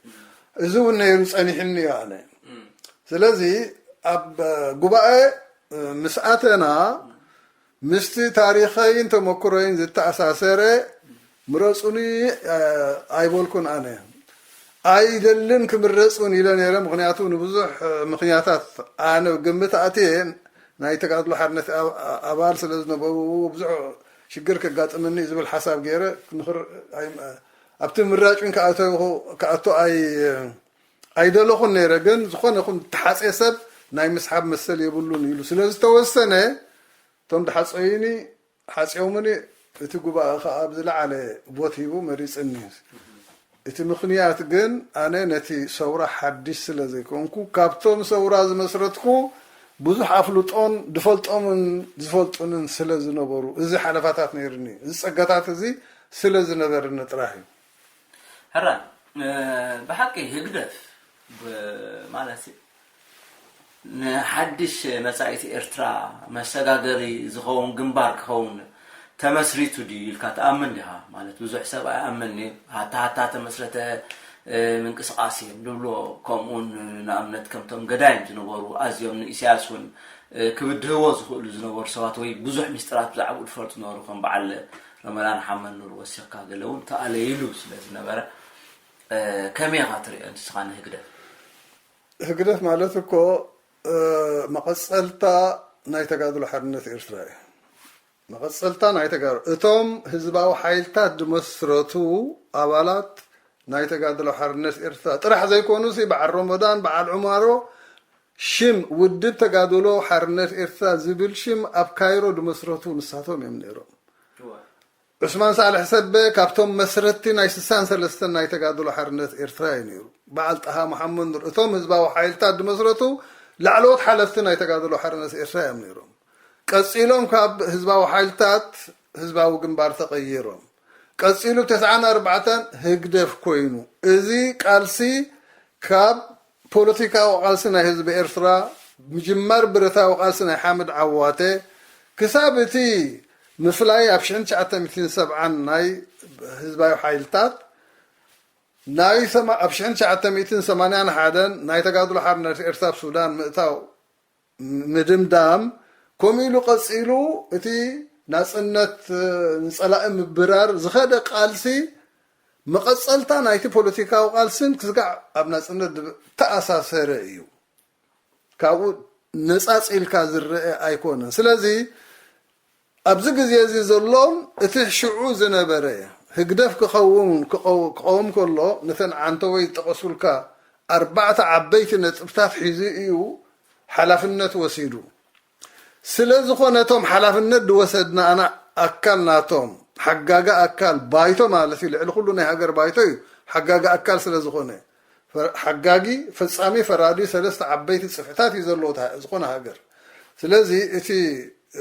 እዚ እውን ነይሩ ጸኒሕኒ እዩ ኣነ ስለዚ ኣብ ጉባኤ ምስ ኣተና ምስቲ ታሪኸይን ተመክሮይን ዝተኣሳሰረ ምረፁኒ ኣይበልኩን ኣነ ኣይደልን ክምረፅ እውን ኢለ ነይረ ምክንያቱ ንብዙሕ ምክንያታት ኣነ ግምት ኣትየ ናይ ተጋድሎ ሓርነት ኣባል ስለ ዝነበሩ ብዙሕ ሽግር ከጋጥመኒ ዝብል ሓሳብ ገይረ ኣብቲ ምራጭ እውን ክኣቶ ኣይደለኹን ነይረ ግን ዝኾነ ይኹን ተሓፀየ ሰብ ናይ ምስሓብ መሰል የብሉን ኢሉ ስለ ዝተወሰነ እቶም ድሓፀዩኒ ሓፂዮምኒ እቲ ጉባኤ ከዓ ኣብ ዝለዓለ ቦት ሂቡ መሪፅኒ እቲ ምኽንያት ግን ኣነ ነቲ ሰውራ ሓድሽ ስለ ዘይኮንኩ ካብቶም ሰውራ ዝመስረትኩ ብዙሕ ኣፍልጦን ዝፈልጦምን ዝፈልጡንን ስለ ዝነበሩ እዚ ሓለፋታት ነይርኒ እዚ ፀጋታት እዚ ስለ ዝነበርኒ ጥራሕ እዩ ሕራ ብሓቂ ህግደፍ ማለት ንሓድሽ መጻኢት ኤርትራ መሰጋገሪ ዝኸውን ግንባር ክኸውን ተመስሪቱ ድዩ ኢልካ ትኣምን ዲኻ? ማለት ብዙሕ ሰብ ኣይኣምን እዩ። ሃታ ሃታ ተመስረተ ምንቅስቃስ እዮም ዝብሎ። ከምኡውን ንኣብነት ከምቶም ገዳይም ዝነበሩ ኣዝዮም ንኢሳያስ እውን ክብድህዎ ዝኽእሉ ዝነበሩ ሰባት ወይ ብዙሕ ሚስጥራት ብዛዕባኡ ዝፈልጡ ዝነበሩ ከም በዓል ረመዳን ሓመድ ኑር ወሲኽካ ገለ እውን ተኣለይሉ ስለ ዝነበረ ከመይ ኢኻ ትሪኦ ንስኻ ንህግደፍ? ህግደፍ ማለት እኮ መቐፀልታ ናይ ተጋድሎ ሓርነት ኤርትራ እዩ። መቐፀልታ ናይ ተጋድሎ እቶም ህዝባዊ ሓይልታት ዝመስረቱ ኣባላት ናይ ተጋድሎ ሓርነት ኤርትራ ጥራሕ ዘይኮኑ ሲ በዓል ሮሞዳን በዓል ዑማሮ ሽም ውድብ ተጋድሎ ሓርነት ኤርትራ ዝብል ሽም ኣብ ካይሮ ዝመስረቱ ንሳቶም እዮም ነይሮም። ዑስማን ሳልሕ ሰበ ካብቶም መስረትቲ ናይ ስሳን ሰለስተን ናይ ተጋድሎ ሓርነት ኤርትራ እዩ ነይሩ። በዓል ጣሃ መሓመድ ኑር እቶም ህዝባዊ ሓይልታት ዝመስረቱ ላዕለዎት ሓለፍቲ ናይ ተጋድሎ ሓርነት ኤርትራ እዮም ነይሮም። ቀፂሎም ካብ ህዝባዊ ሓይልታት ህዝባዊ ግንባር ተቐይሮም ቀፂሉ ተስዓን ኣርባዕተን ህግደፍ ኮይኑ እዚ ቃልሲ ካብ ፖለቲካዊ ቃልሲ ናይ ህዝቢ ኤርትራ ምጅማር ብረታዊ ቃልሲ ናይ ሓምድ ዓዋተ ክሳብ እቲ ምፍላይ ኣብ ሽሕን ትሽዓተ ሚእትን ሰብዓን ናይ ህዝባዊ ሓይልታት ናይ ሰማ- ኣብ ሽሕን ትሽዓተ ሚእትን ሰማንያን ሓደን ናይ ተጋድሎ ሓርነት ኤርትራ ኣብ ሱዳን ምእታው ምድምዳም ከምኡ ኢሉ ቀፂሉ እቲ ናፅነት ንፀላኢ ምብራር ዝኸደ ቃልሲ መቐፀልታ ናይቲ ፖለቲካዊ ቃልስን ክስጋዕ ኣብ ናፅነት ተኣሳሰረ እዩ። ካብኡ ነፃፅ ኢልካ ዝረአ ኣይኮነን። ስለዚ ኣብዚ ግዜ እዚ ዘሎን እቲ ሽዑ ዝነበረ ህግደፍ ክኸውን ክቐው- ክቐውም ከሎ ነተን ዓንተወይ ዝጠቐሱልካ ኣርባዕተ ዓበይቲ ነጥብታት ሒዙ እዩ ሓላፍነት ወሲዱ። ስለ ዝኾነ እቶም ሓላፍነት ዝወሰድና ኣና ኣካል ናቶም ሓጋጋ ኣካል ባይቶ ማለት እዩ። ልዕሊ ኩሉ ናይ ሃገር ባይቶ እዩ። ሓጋጋ ኣካል ስለ ዝኾነ ፈ- ሓጋጊ፣ ፈጻሚ፣ ፈራዲ ሰለስተ ዓበይቲ ጽፍሕታት እዩ ዘለዎ እታ ዝኾነ ሃገር። ስለዚ እቲ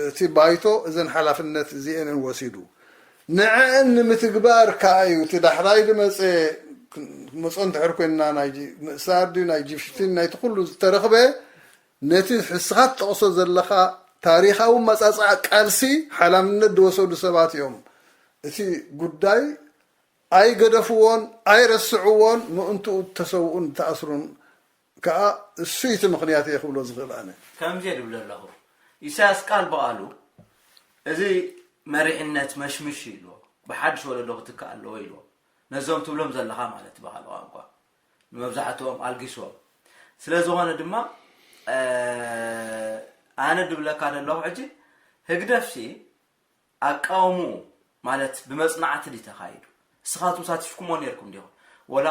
እቲ ባይቶ እዘን ሓላፍነት እዚኤን ወሲዱ ንዐን ንምትግባር ከኣ እዩ እቲ ዳሕራይ ዝመፀ መፆ እንድሕር ኮይንና ናይ ጂ- ምእሳር ድዩ ናይ ጂ ፊፍቲን ናይቲ ኩሉ ዝተረኽበ ነቲ ንስኻ ትጠቕሶ ዘለኻ ታሪኻዊ ኣመፃፅኣ ቃልሲ ሓላፍነት ዝወሰዱ ሰባት እዮም። እቲ ጉዳይ ኣይገደፍዎን ኣይረስዕዎን ምእንትኡ ዝተሰውኡን ዝተኣስሩን ከዓ እሱ እቲ ምኽንያት እየ ክብሎ ዝኽእል ኣነ። ከምዚ እየ ዝብል ዘለኹ። ኢሳያስ ቃል ብቓሉ እዚ መሪሕነት መሽምሽ እዩ ኢልዎ። ብሓድሽ ወለዶ ክትካእ ኣለዎ ኢልዎ። ነዞም ትብሎም ዘለኻ ማለት ብኻልእ ቋንቋ ንመብዛሕትኦም ኣልጊስዎም። ስለ ዝኾነ ድማ ኣነ ድብለካ ዘለኹ ሕጂ ህግደፍሲ ኣቃውምኡ ማለት ብመጽናዕቲ ድዩ ተኻይዱ? ንስኻትኩም ሳቲፍኩሞ ኔርኩም ዲኹም? ወላ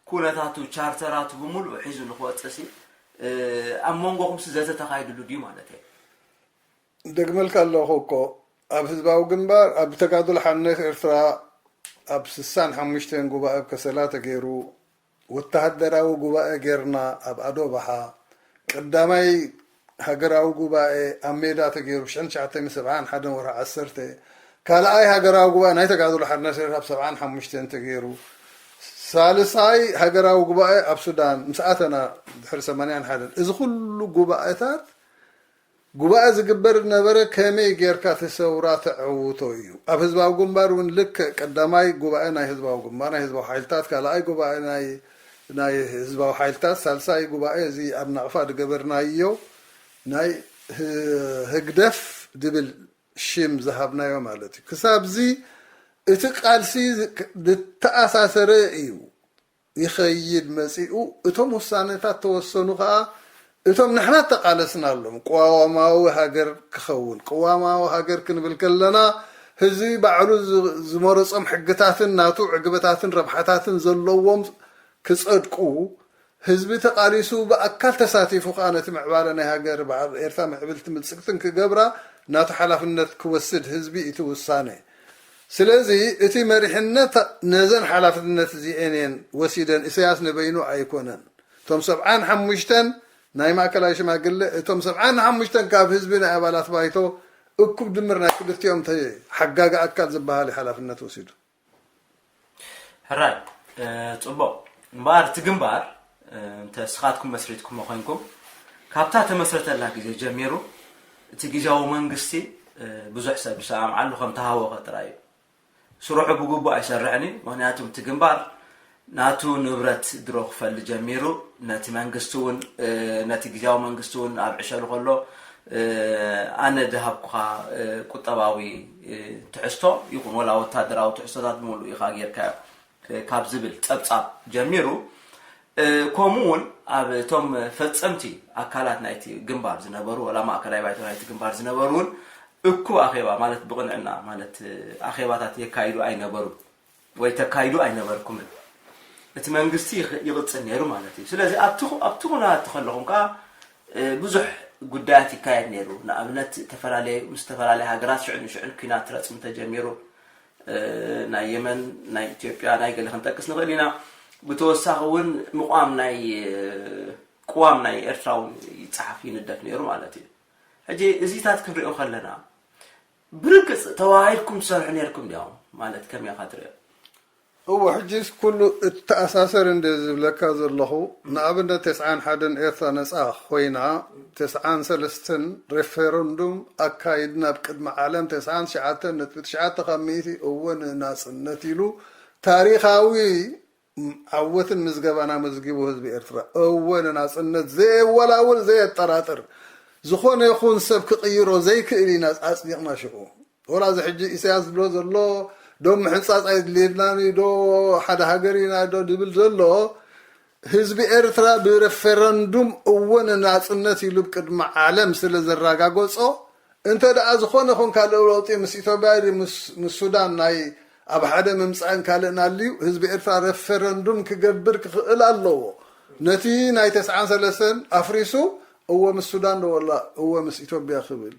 ኩነታቱ ቻርተራቱ ብምሉኡ ሒዙ ንክወጽእ ሲ ኣብ መንጎኹም ሲ ዘተ ተኻይድሉ ድዩ ማለት እየ? ደግመልካ ኣለኹ እኮ ኣብ ህዝባዊ ግንባር ኣብ ተጋድሎ ሓርነት ኤርትራ ኣብ ስሳን ሓሙሽተን ጉባኤ ኣብ ከሰላ ተገይሩ ወተሃደራዊ ጉባኤ ጌርና ኣብ ኣዶባሓ ቀዳማይ ሃገራዊ ጉባኤ ኣብ ሜዳ ተገይሩ ሽሕን ትሽዓተ ሚእትን ሰብዓን ሓደን ወርሒ ዓሰርተ ካልኣይ ሃገራዊ ጉባኤ ናይ ተጋድሎ ሓርነት ኤርትራ ኣብ ሰብዓን ሓሙሽተን ተገይሩ ሳልሳይ ሃገራዊ ጉባኤ ኣብ ሱዳን ምስ ኣተና ድሕሪ ሰማንያን ሓደን እዚ ኩሉ ጉባኤታት ጉባኤ ዝግበር ዝነበረ ከመይ ጌርካ እቲ ሰውራ ተዐውቶ እዩ። ኣብ ህዝባዊ ግንባር እውን ልክዕ ቀዳማይ ጉባኤ ናይ ህዝባዊ ግንባር ናይ ህዝባዊ ሓይልታት፣ ካልኣይ ጉባኤ ናይ ናይ ህዝባዊ ሓይልታት፣ ሳልሳይ ጉባኤ እዚ ኣብ ናቕፋ ዝገበርናዮ ናይ ህግደፍ ዝብል ሽም ዝሃብናዮ ማለት እዩ። ክሳብዚ እቲ ቃልሲ ዝተኣሳሰረ እዩ። ይኸይድ መጺኡ እቶም ውሳነታት ተወሰኑ ከኣ እቶም ንሕና እተቓለስናሎም ቅዋማዊ ሃገር ክኸውን ቅዋማዊ ሃገር ክንብል ከለና ህዝቢ ባዕሉ ዝመረጾም ሕግታትን ናቱ ዕግበታትን ረብሓታትን ዘለዎም ክጸድቁ ህዝቢ ተቓሊሱ ብኣካል ተሳቲፉ ከኣ ነቲ ምዕባለ ናይ ሃገር በዓል ኤርትራ ምዕብልትን ብልጽግትን ክገብራ ናቱ ሓላፍነት ክወስድ ህዝቢ እቲ ውሳነ ስለዚ እቲ መሪሕነት ነዘን ሓላፍነት እዚኤን እየን ወሲደን፣ ኢሳያስ ንበይኑ ኣይኮነን። እቶም ሰብዓን ሓሙሽተን ናይ ማእከላይ ሽማግለ፣ እቶም ሰብዓን ሓሙሽተን ካብ ህዝቢ ናይ ኣባላት ባይቶ እኩብ ድምር ናይ ክልቲኦም ተሓጋጊ ኣካል ዝበሃል እዩ ሓላፍነት ወሲዱ። ሕራይ ጽቡቕ እምበኣር እቲ ግንባር እንተ ስኻትኩም መስሪትኩሞ ኮይንኩም ካብታ ተመስረተላ ግዜ ጀሚሩ እቲ ግዜያዊ መንግስቲ ብዙሕ ሰብ ዝሰማምዓሉ ከም ተሃወኸ ጥራይ እዩ። ስርሑ ብግቡእ ኣይሰርሕን እዩ። ምኽንያቱ እቲ ግንባር ናቱ ንብረት ድሮ ክፈሊ ጀሚሩ፣ ነቲ መንግስቲ እውን ነቲ ግዜያዊ መንግስቲ እውን ኣብ ዕሸሉ ከሎ ኣነ ድሃብኩኻ ቁጠባዊ ትሕዝቶ ይኹን ወላ ወታደራዊ ትሕዝቶታት ብምሉእ ኢኻ ጌርካዮ ካብ ዝብል ጸብጻብ ጀሚሩ፣ ከምኡ እውን ኣብ እቶም ፈጸምቲ ኣካላት ናይቲ ግንባር ዝነበሩ ወላ ማእከላይ ባይቶ ናይቲ ግንባር ዝነበሩ እውን እኩብ ኣኼባ ማለት ብቕንዕና ማለት ኣኼባታት የካይዱ ኣይነበሩ ወይ ተካይዱ ኣይነበርኩምን። እቲ መንግስቲ ይቕጽል ነይሩ ማለት እዩ። ስለዚ ኣብቲ ኩናት ከለኹም ከዓ ብዙሕ ጉዳያት ይካየድ ነይሩ። ንኣብነት ዝተፈላለየ ምስ ዝተፈላለየ ሃገራት ሽዑ ንሽዑ ኩናት ረጽሚ ተጀሚሩ። ናይ የመን፣ ናይ ኢትዮጵያ፣ ናይ ገለ ክንጠቅስ ንኽእል ኢና። ብተወሳኺ እውን ምቋም ናይ ቅዋም ናይ ኤርትራ እውን ይጸሓፍ ይንደፍ ነይሩ ማለት እዩ። ሕጂ እዚታት ክንሪኦ ከለና ብርግጽ ተዋሂድኩም ትሰርሑ ነይርኩም ድያኹም ማለት ከመይ ኢኻ ትሪኦ? እዎ ሕጂስ ኩሉ እተኣሳሰር እንደ ዝብለካ ዘለኹ ንኣብነት ተስዓን ሓደን ኤርትራ ነጻ ኮይና ተስዓን ሰለስተን ሬፈረንዱም ኣካይድና ኣብ ቅድሚ ዓለም ተስዓን ትሽዓተን ነጥቢ ትሽዓተ ካብ ሚእቲ እወ ንናጽነት ኢሉ ታሪኻዊ ዓወትን ምዝገባን ኣመዝጊቡ ህዝቢ ኤርትራ እወ ንናጽነት ዘየወላውል ዘየጠራጥር ዝኾነ ይኹን ሰብ ክቕይሮ ዘይክእል ኢና ኣጽዲቕና ሽዑ ወላ እዚ ሕጂ ኢሳያስ ዝብሎ ዘሎ ዶ ምሕንጻጽ ኣይድልየናን ዶ ሓደ ሃገር ኢና ዶ ድብል ዘሎ ህዝቢ ኤርትራ ብረፈረንዱም እወ ንናጽነት ኢሉ ቅድሚ ዓለም ስለ ዘረጋገጾ እንተ ደኣ ዝኾነ ኹን ካልእ ለውጢ ምስ ኢትዮጵያ ምስ ሱዳን ናይ ኣብ ሓደ ምምጻእን ካልእን ኣልዩ ህዝቢ ኤርትራ ረፈረንዱም ክገብር ክኽእል ኣለዎ ነቲ ናይ ተስዓን ሰለስተን ኣፍሪሱ እወ ምስ ሱዳን ዶ ወላ እወ ምስ ኢትዮጵያ ክብል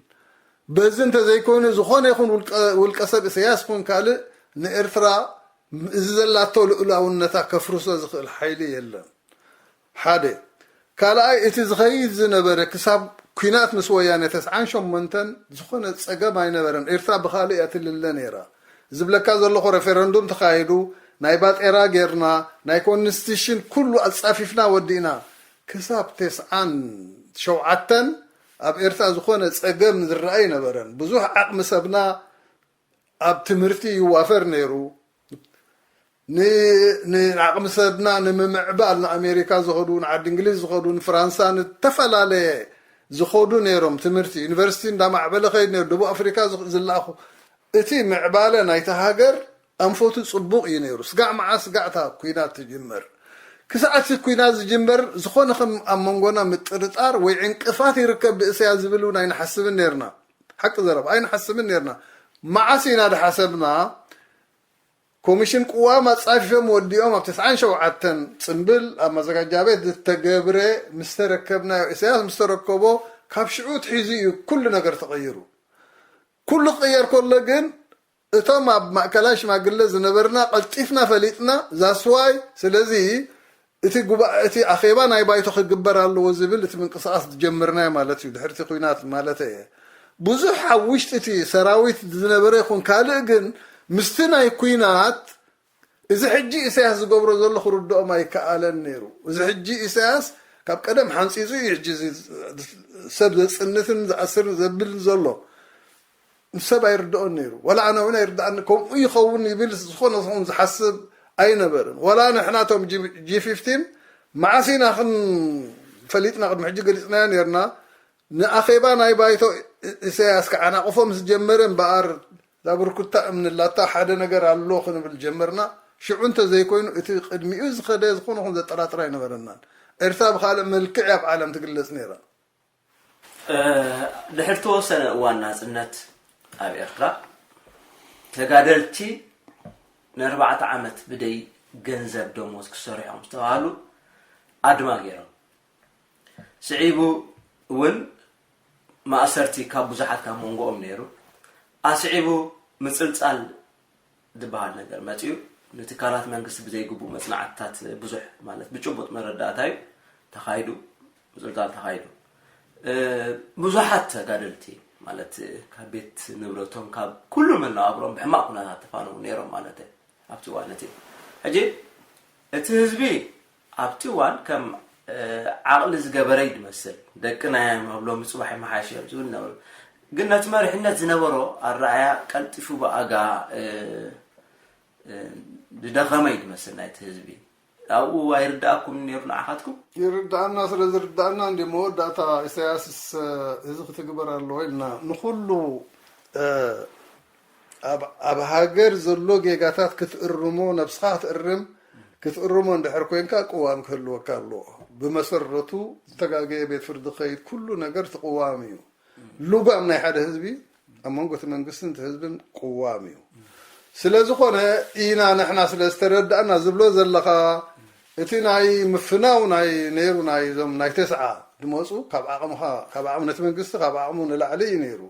በዚ እንተዘይኮይኑ ዝኾነ ይኹን ውልቀ ሰብ ኢሳያስ ኹን ካልእ ንኤርትራ እዚ ዘላቶ ልኡላውነታ ከፍርሶ ዝኽእል ሓይሊ የለን። ሓደ ካልኣይ እቲ ዝኸይድ ዝነበረ ክሳብ ኲናት ምስ ወያነ ተስዓን ሸሞንተን ዝኾነ ጸገም ኣይነበረን። ኤርትራ ብኻልእ እያ ትልለ ነይራ። ዝብለካ ዘለኹ ሬፈረንዱም ተኻይዱ ናይ ባጤራ ጌርና ናይ ኮንስቲቱሽን ኩሉ ኣጻፊፍና ወዲእና ክሳብ ተስዓን ሸውዓተን ኣብ ኤርትራ ዝኾነ ጸገም ዝረኣ ኣይነበረን። ብዙሕ ዓቕሚ ሰብና ኣብ ትምህርቲ ይዋፈር ነይሩ። ንዓቕሚ ሰብና ንምምዕባል ንኣሜሪካ ዝኸዱ ንዓዲ እንግሊዝ ዝኸዱ ንፍራንሳ ንተፈላለየ ዝኸዱ ነይሮም ትምህርቲ ዩኒቨርሲቲ እንዳማዕበለ ኸይድ ነይሩ ደቡብ ኣፍሪካ ዝለኣኹ እቲ ምዕባለ ናይቲ ሃገር ኣንፈቱ ጽቡቕ እዩ ነይሩ። ስጋዕ መዓስ ስጋዕታ ኩናት ትጅመር። ክሳዕ እቲ ኩናት ዝጅመር ዝኾነ ከም ኣብ መንጎና ምጥርጣር ወይ ዕንቅፋት ይርከብ ብእስያ ዝብል እውን ኣይንሓስብን ነርና። ሓቂ ዘረባ ኣይንሓስብን ነርና። መዓስ ኢና ድሓሰብና ኮሚሽን ቅዋም ኣጻፊፎም ወዲኦም ኣብ ተስዓን ሸውዓተን ጽምብል ኣብ ማዘጋጃ ቤት ዝተገብረ ምስ ተረከብናዮ ኢሳያስ ምስ ተረከቦ ካብ ሽዑ ትሒዙ እዩ ኩሉ ነገር ተቐይሩ። ኩሉ ክቕየር ከሎ ግን እቶም ኣብ ማእከላይ ሽማግለ ዝነበርና ቀልጢፍና ፈሊጥና ዛስዋይ ስለዚ እቲ ጉባኤ እቲ ኣኼባ ናይ ባይቶ ክግበር ኣለዎ ዝብል እቲ ምንቅስቃስ ዝጀመርናዮ ማለት እዩ ድሕርቲ ኩናት ማለት እየ ብዙሕ ኣብ ውሽጢ እቲ ሰራዊት ዝነበረ ይኹን ካልእ ግን ምስቲ ናይ ኩናት እዚ ሕጂ ኢሳያስ ዝገብሮ ዘሎ ክርድኦም ኣይከኣለን ነይሩ። እዚ ሕጂ ኢሳያስ ካብ ቀደም ሓንፂፁ እዩ ሕጂ ሰብ ዘፅንትን ዝኣስርን ዘብል ዘሎ። ንሰብ ኣይርድኦን ነይሩ። ዋላ ኣነ እውን ኣይርድኣኒ ከምኡ ይኸውን ይብል ዝኾነ ሰውን ዝሓስብ ኣይነበርን። ዋላ ንሕና እቶም ጂ ፊፍቲን መዓስ ኢና ክን ፈሊጥና ቅድሚ ሕጂ ገሊፅናዮ ነርና። ንኣኼባ ናይ ባይቶ ኢሳያስ ክዓናቕፎ ምስ ጀመረ እምበኣር እዛ ብርኩታ እምኒ ላታ ሓደ ነገር ኣሎ ክንብል ጀመርና። ሽዑ እንተዘይኮይኑ እቲ ቅድሚኡ ዝኸደ ዝኾነ ኹን ዘጠራጥር ኣይነበረናን። ኤርትራ ብኻልእ መልክዕ እያ ኣብ ዓለም ትግለጽ ነይራ። ድሕሪ ተወሰነ እዋን ናጽነት ኣብ ኤርትራ ተጋደልቲ ንኣርባዕተ ዓመት ብደይ ገንዘብ ደሞዝ ክሰርሑ እዮም ዝተባህሉ ኣድማ ገይሮም። ስዒቡ እውን ማእሰርቲ ካብ ብዙሓት ካብ መንጎኦም ነይሩ። ኣስዒቡ ምጽልጻል ዝበሃል ነገር መጺኡ ንትካላት መንግስቲ ብዘይግቡእ መጽናዕትታት ብዙሕ ማለት ብጭቡጥ መረዳእታ እዩ ተኻይዱ፣ ምጽልጻል ተኻይዱ። ብዙሓት ተጋደልቲ ማለት ካብ ቤት ንብረቶም ካብ ኩሉ መነባብሮም ብሕማቕ ኩነታት ተፋነዉ ነይሮም ማለት ኣብቲ እዋን እቲ። ሕጂ እቲ ህዝቢ ኣብቲ እዋን ከም ዓቕሊ ዝገበረ እዩ ዝመስል። ደቅና እዮም ኣብ ሎሚ ጽባሕ ይመሓሽ እዮም ዝብል ነበሩ። ግን ነቲ መሪሕነት ዝነበሮ ኣረኣያ ቀልጢፉ ብኣጋ ዝደኸመ እዩ ዝመስል ናይቲ ህዝቢ። ኣብኡ ኣይርድኣኩም ነይሩ ንዓኻትኩም? ይርድኣና፣ ስለ ዝርድኣና እንዲ መወዳእታ ኢሳያስስ እዚ ክትግበር ኣለዎ ኢልና ንኹሉ ኣብ ሃገር ዘሎ ጌጋታት ክትእርሞ፣ ነብስኻ ክትእርም ክትእርሞ እንድሕር ኮንካ ቅዋም ክህልወካ ኣለዎ። ብመሰረቱ ዝተጋገየ ቤት ፍርዲ ከይድ ኩሉ ነገር ትቅዋም እዩ። ልጓም ናይ ሓደ ህዝቢ ኣብ መንጎ እቲ መንግስትን እቲ ህዝብን ቅዋም እዩ። ስለ ዝኾነ ኢና ንሕና ስለ ዝተረዳእና ዝብሎ ዘለኻ እቲ ናይ ምፍናው ናይ ነይሩ ናይ ዞም ናይ ተስዓ ድመፁ ካብ ዓቕምኻ ካብ ዓቕሚ ነቲ መንግስቲ ካብ ዓቕሙ ንላዕሊ እዩ ነይሩ።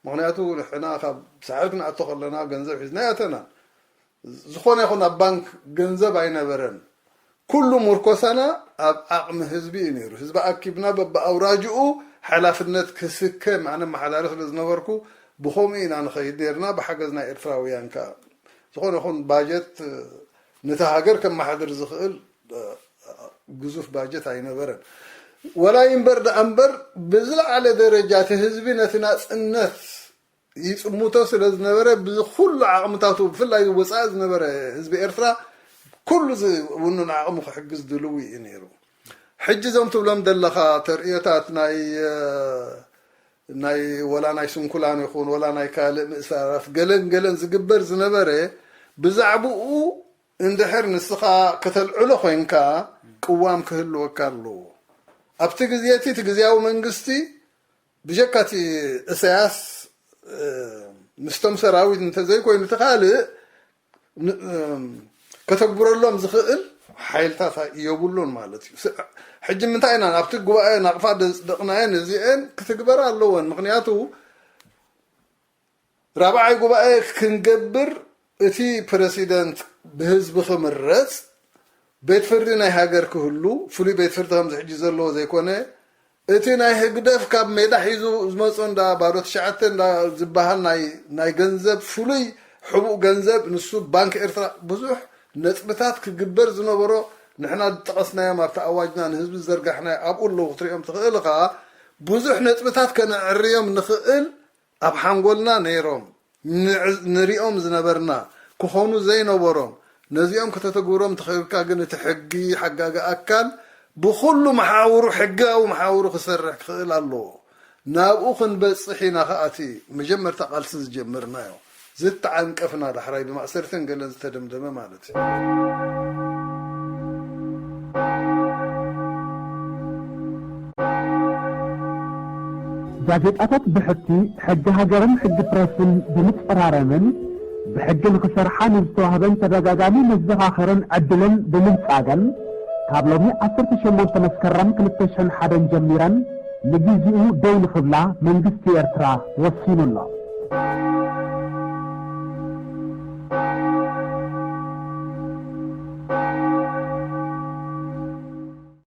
ምኽንያቱ ንሕና ካብ ሳሕል ክንኣቶ ከለና ገንዘብ ሒዝና ያተናን ዝኾነ ይኹን ኣብ ባንክ ገንዘብ ኣይነበረን። ኩሉ ምርኮሳና ኣብ ዓቕሚ ህዝቢ እዩ ነይሩ። ህዝቢ ኣኪብና በብኣውራጅኡ ሓላፍነት ክስከም ኣነ መሓዳሪ ስለ ዝነበርኩ ብኸምኡ ኢና ንኸይድ ነርና ብሓገዝ ናይ ኤርትራውያን ከኣ ዝኾነ ይኹን ባጀት ነቲ ሃገር ከመሓድር ዝኽእል ግዙፍ ባጀት ኣይነበረን። ወላ ይንበር ደኣ እምበር ብዝለዓለ ደረጃ እቲ ህዝቢ ነቲ ናጽነት ይጽምቶ ስለ ዝነበረ ብዚ ኩሉ ዓቕምታቱ ብፍላይ ወጻኢ ዝነበረ ህዝቢ ኤርትራ ኩሉ ዝውንን ዓቕሙ ክሕግዝ ድልዊ እዩ ነይሩ። ሕጂ እዞም ትብሎም ዘለኻ ተርእዮታት ናይ ናይ ወላ ናይ ስንኩላን ይኹን ወላ ናይ ካልእ ምእሳራት ገለን ገለን ዝግበር ዝነበረ ብዛዕባኡ እንድሕር ንስኻ ከተልዕሎ ኮይንካ ቅዋም ክህልወካ ኣለዎ። ኣብቲ ግዜ እቲ እቲ ግዜያዊ መንግስቲ ብጀካ እቲ እሳያስ ምስቶም ሰራዊት እንተዘይኮይኑ እቲ ካልእ ከተግብረሎም ዝኽእል ሓይልታት የብሉን ማለት እዩ። ሕጂ ምንታይ ኢና ኣብቲ ጉባኤ ናቕፋ ደጽደቕናየን እዚአን ክትግበራ ኣለወን። ምኽንያቱ ራብዓይ ጉባኤ ክንገብር እቲ ፕረሲደንት ብህዝቢ ክምረጽ ቤት ፍርዲ ናይ ሃገር ክህሉ ፍሉይ ቤት ፍርዲ ከምዚ ሕጂ ዘለዎ ዘይኮነ እቲ ናይ ህግደፍ ካብ ሜዳ ሒዙ ዝመጾ እንዳ ባዶ ትሽዓተ እንዳ ዝበሃል ናይ ናይ ገንዘብ ፍሉይ ሕቡእ ገንዘብ ንሱ ባንክ ኤርትራ ብዙሕ ነጥብታት ክግበር ዝነበሮ ንሕና ዝጠቐስናዮም ኣብቲ ኣዋጅና ንህዝቢ ዝዘርጋሕናዮ ኣብኡ ኣለዉ ክትሪኦም ትኽእል ኢኻ። ብዙሕ ነጥብታት ከነዕርዮም ንኽእል ኣብ ሓንጎልና ነይሮም ንሪኦም ዝነበርና ክኾኑ ዘይነበሮም ነዚኦም ከተተግብሮም ተኸኢልካ ግን እቲ ሕጊ ሓጋጊ ኣካል ብኹሉ መሓውሩ ሕጋዊ መሓውሩ ክሰርሕ ክኽእል ኣለዎ። ናብኡ ክንበጽሕ ኢና ከኣ እቲ መጀመርታ ቃልሲ ዝጀመርናዮ ዝተዓንቀፍና ዳሕራይ ብማእሰርትን ገለን ዝተደምደመ ማለት እዩ። ጋዜጣታት ብሕቲ ሕጊ ሃገርን ሕጊ ፕረስን ብምጽራረምን ብሕጊ ንኽሰርሓ ንዝተዋህበን ተደጋጋሚ መዘኻኸርን ዕድልን ብምንጻገን ካብ ሎሚ ዓሰርተ ሸሞንተ መስከረም ክልተ ሽሕን ሓደን ጀሚረን ንግዜኡ ደው ንኽብላ መንግስቲ ኤርትራ ወሲኑ ኣሎ።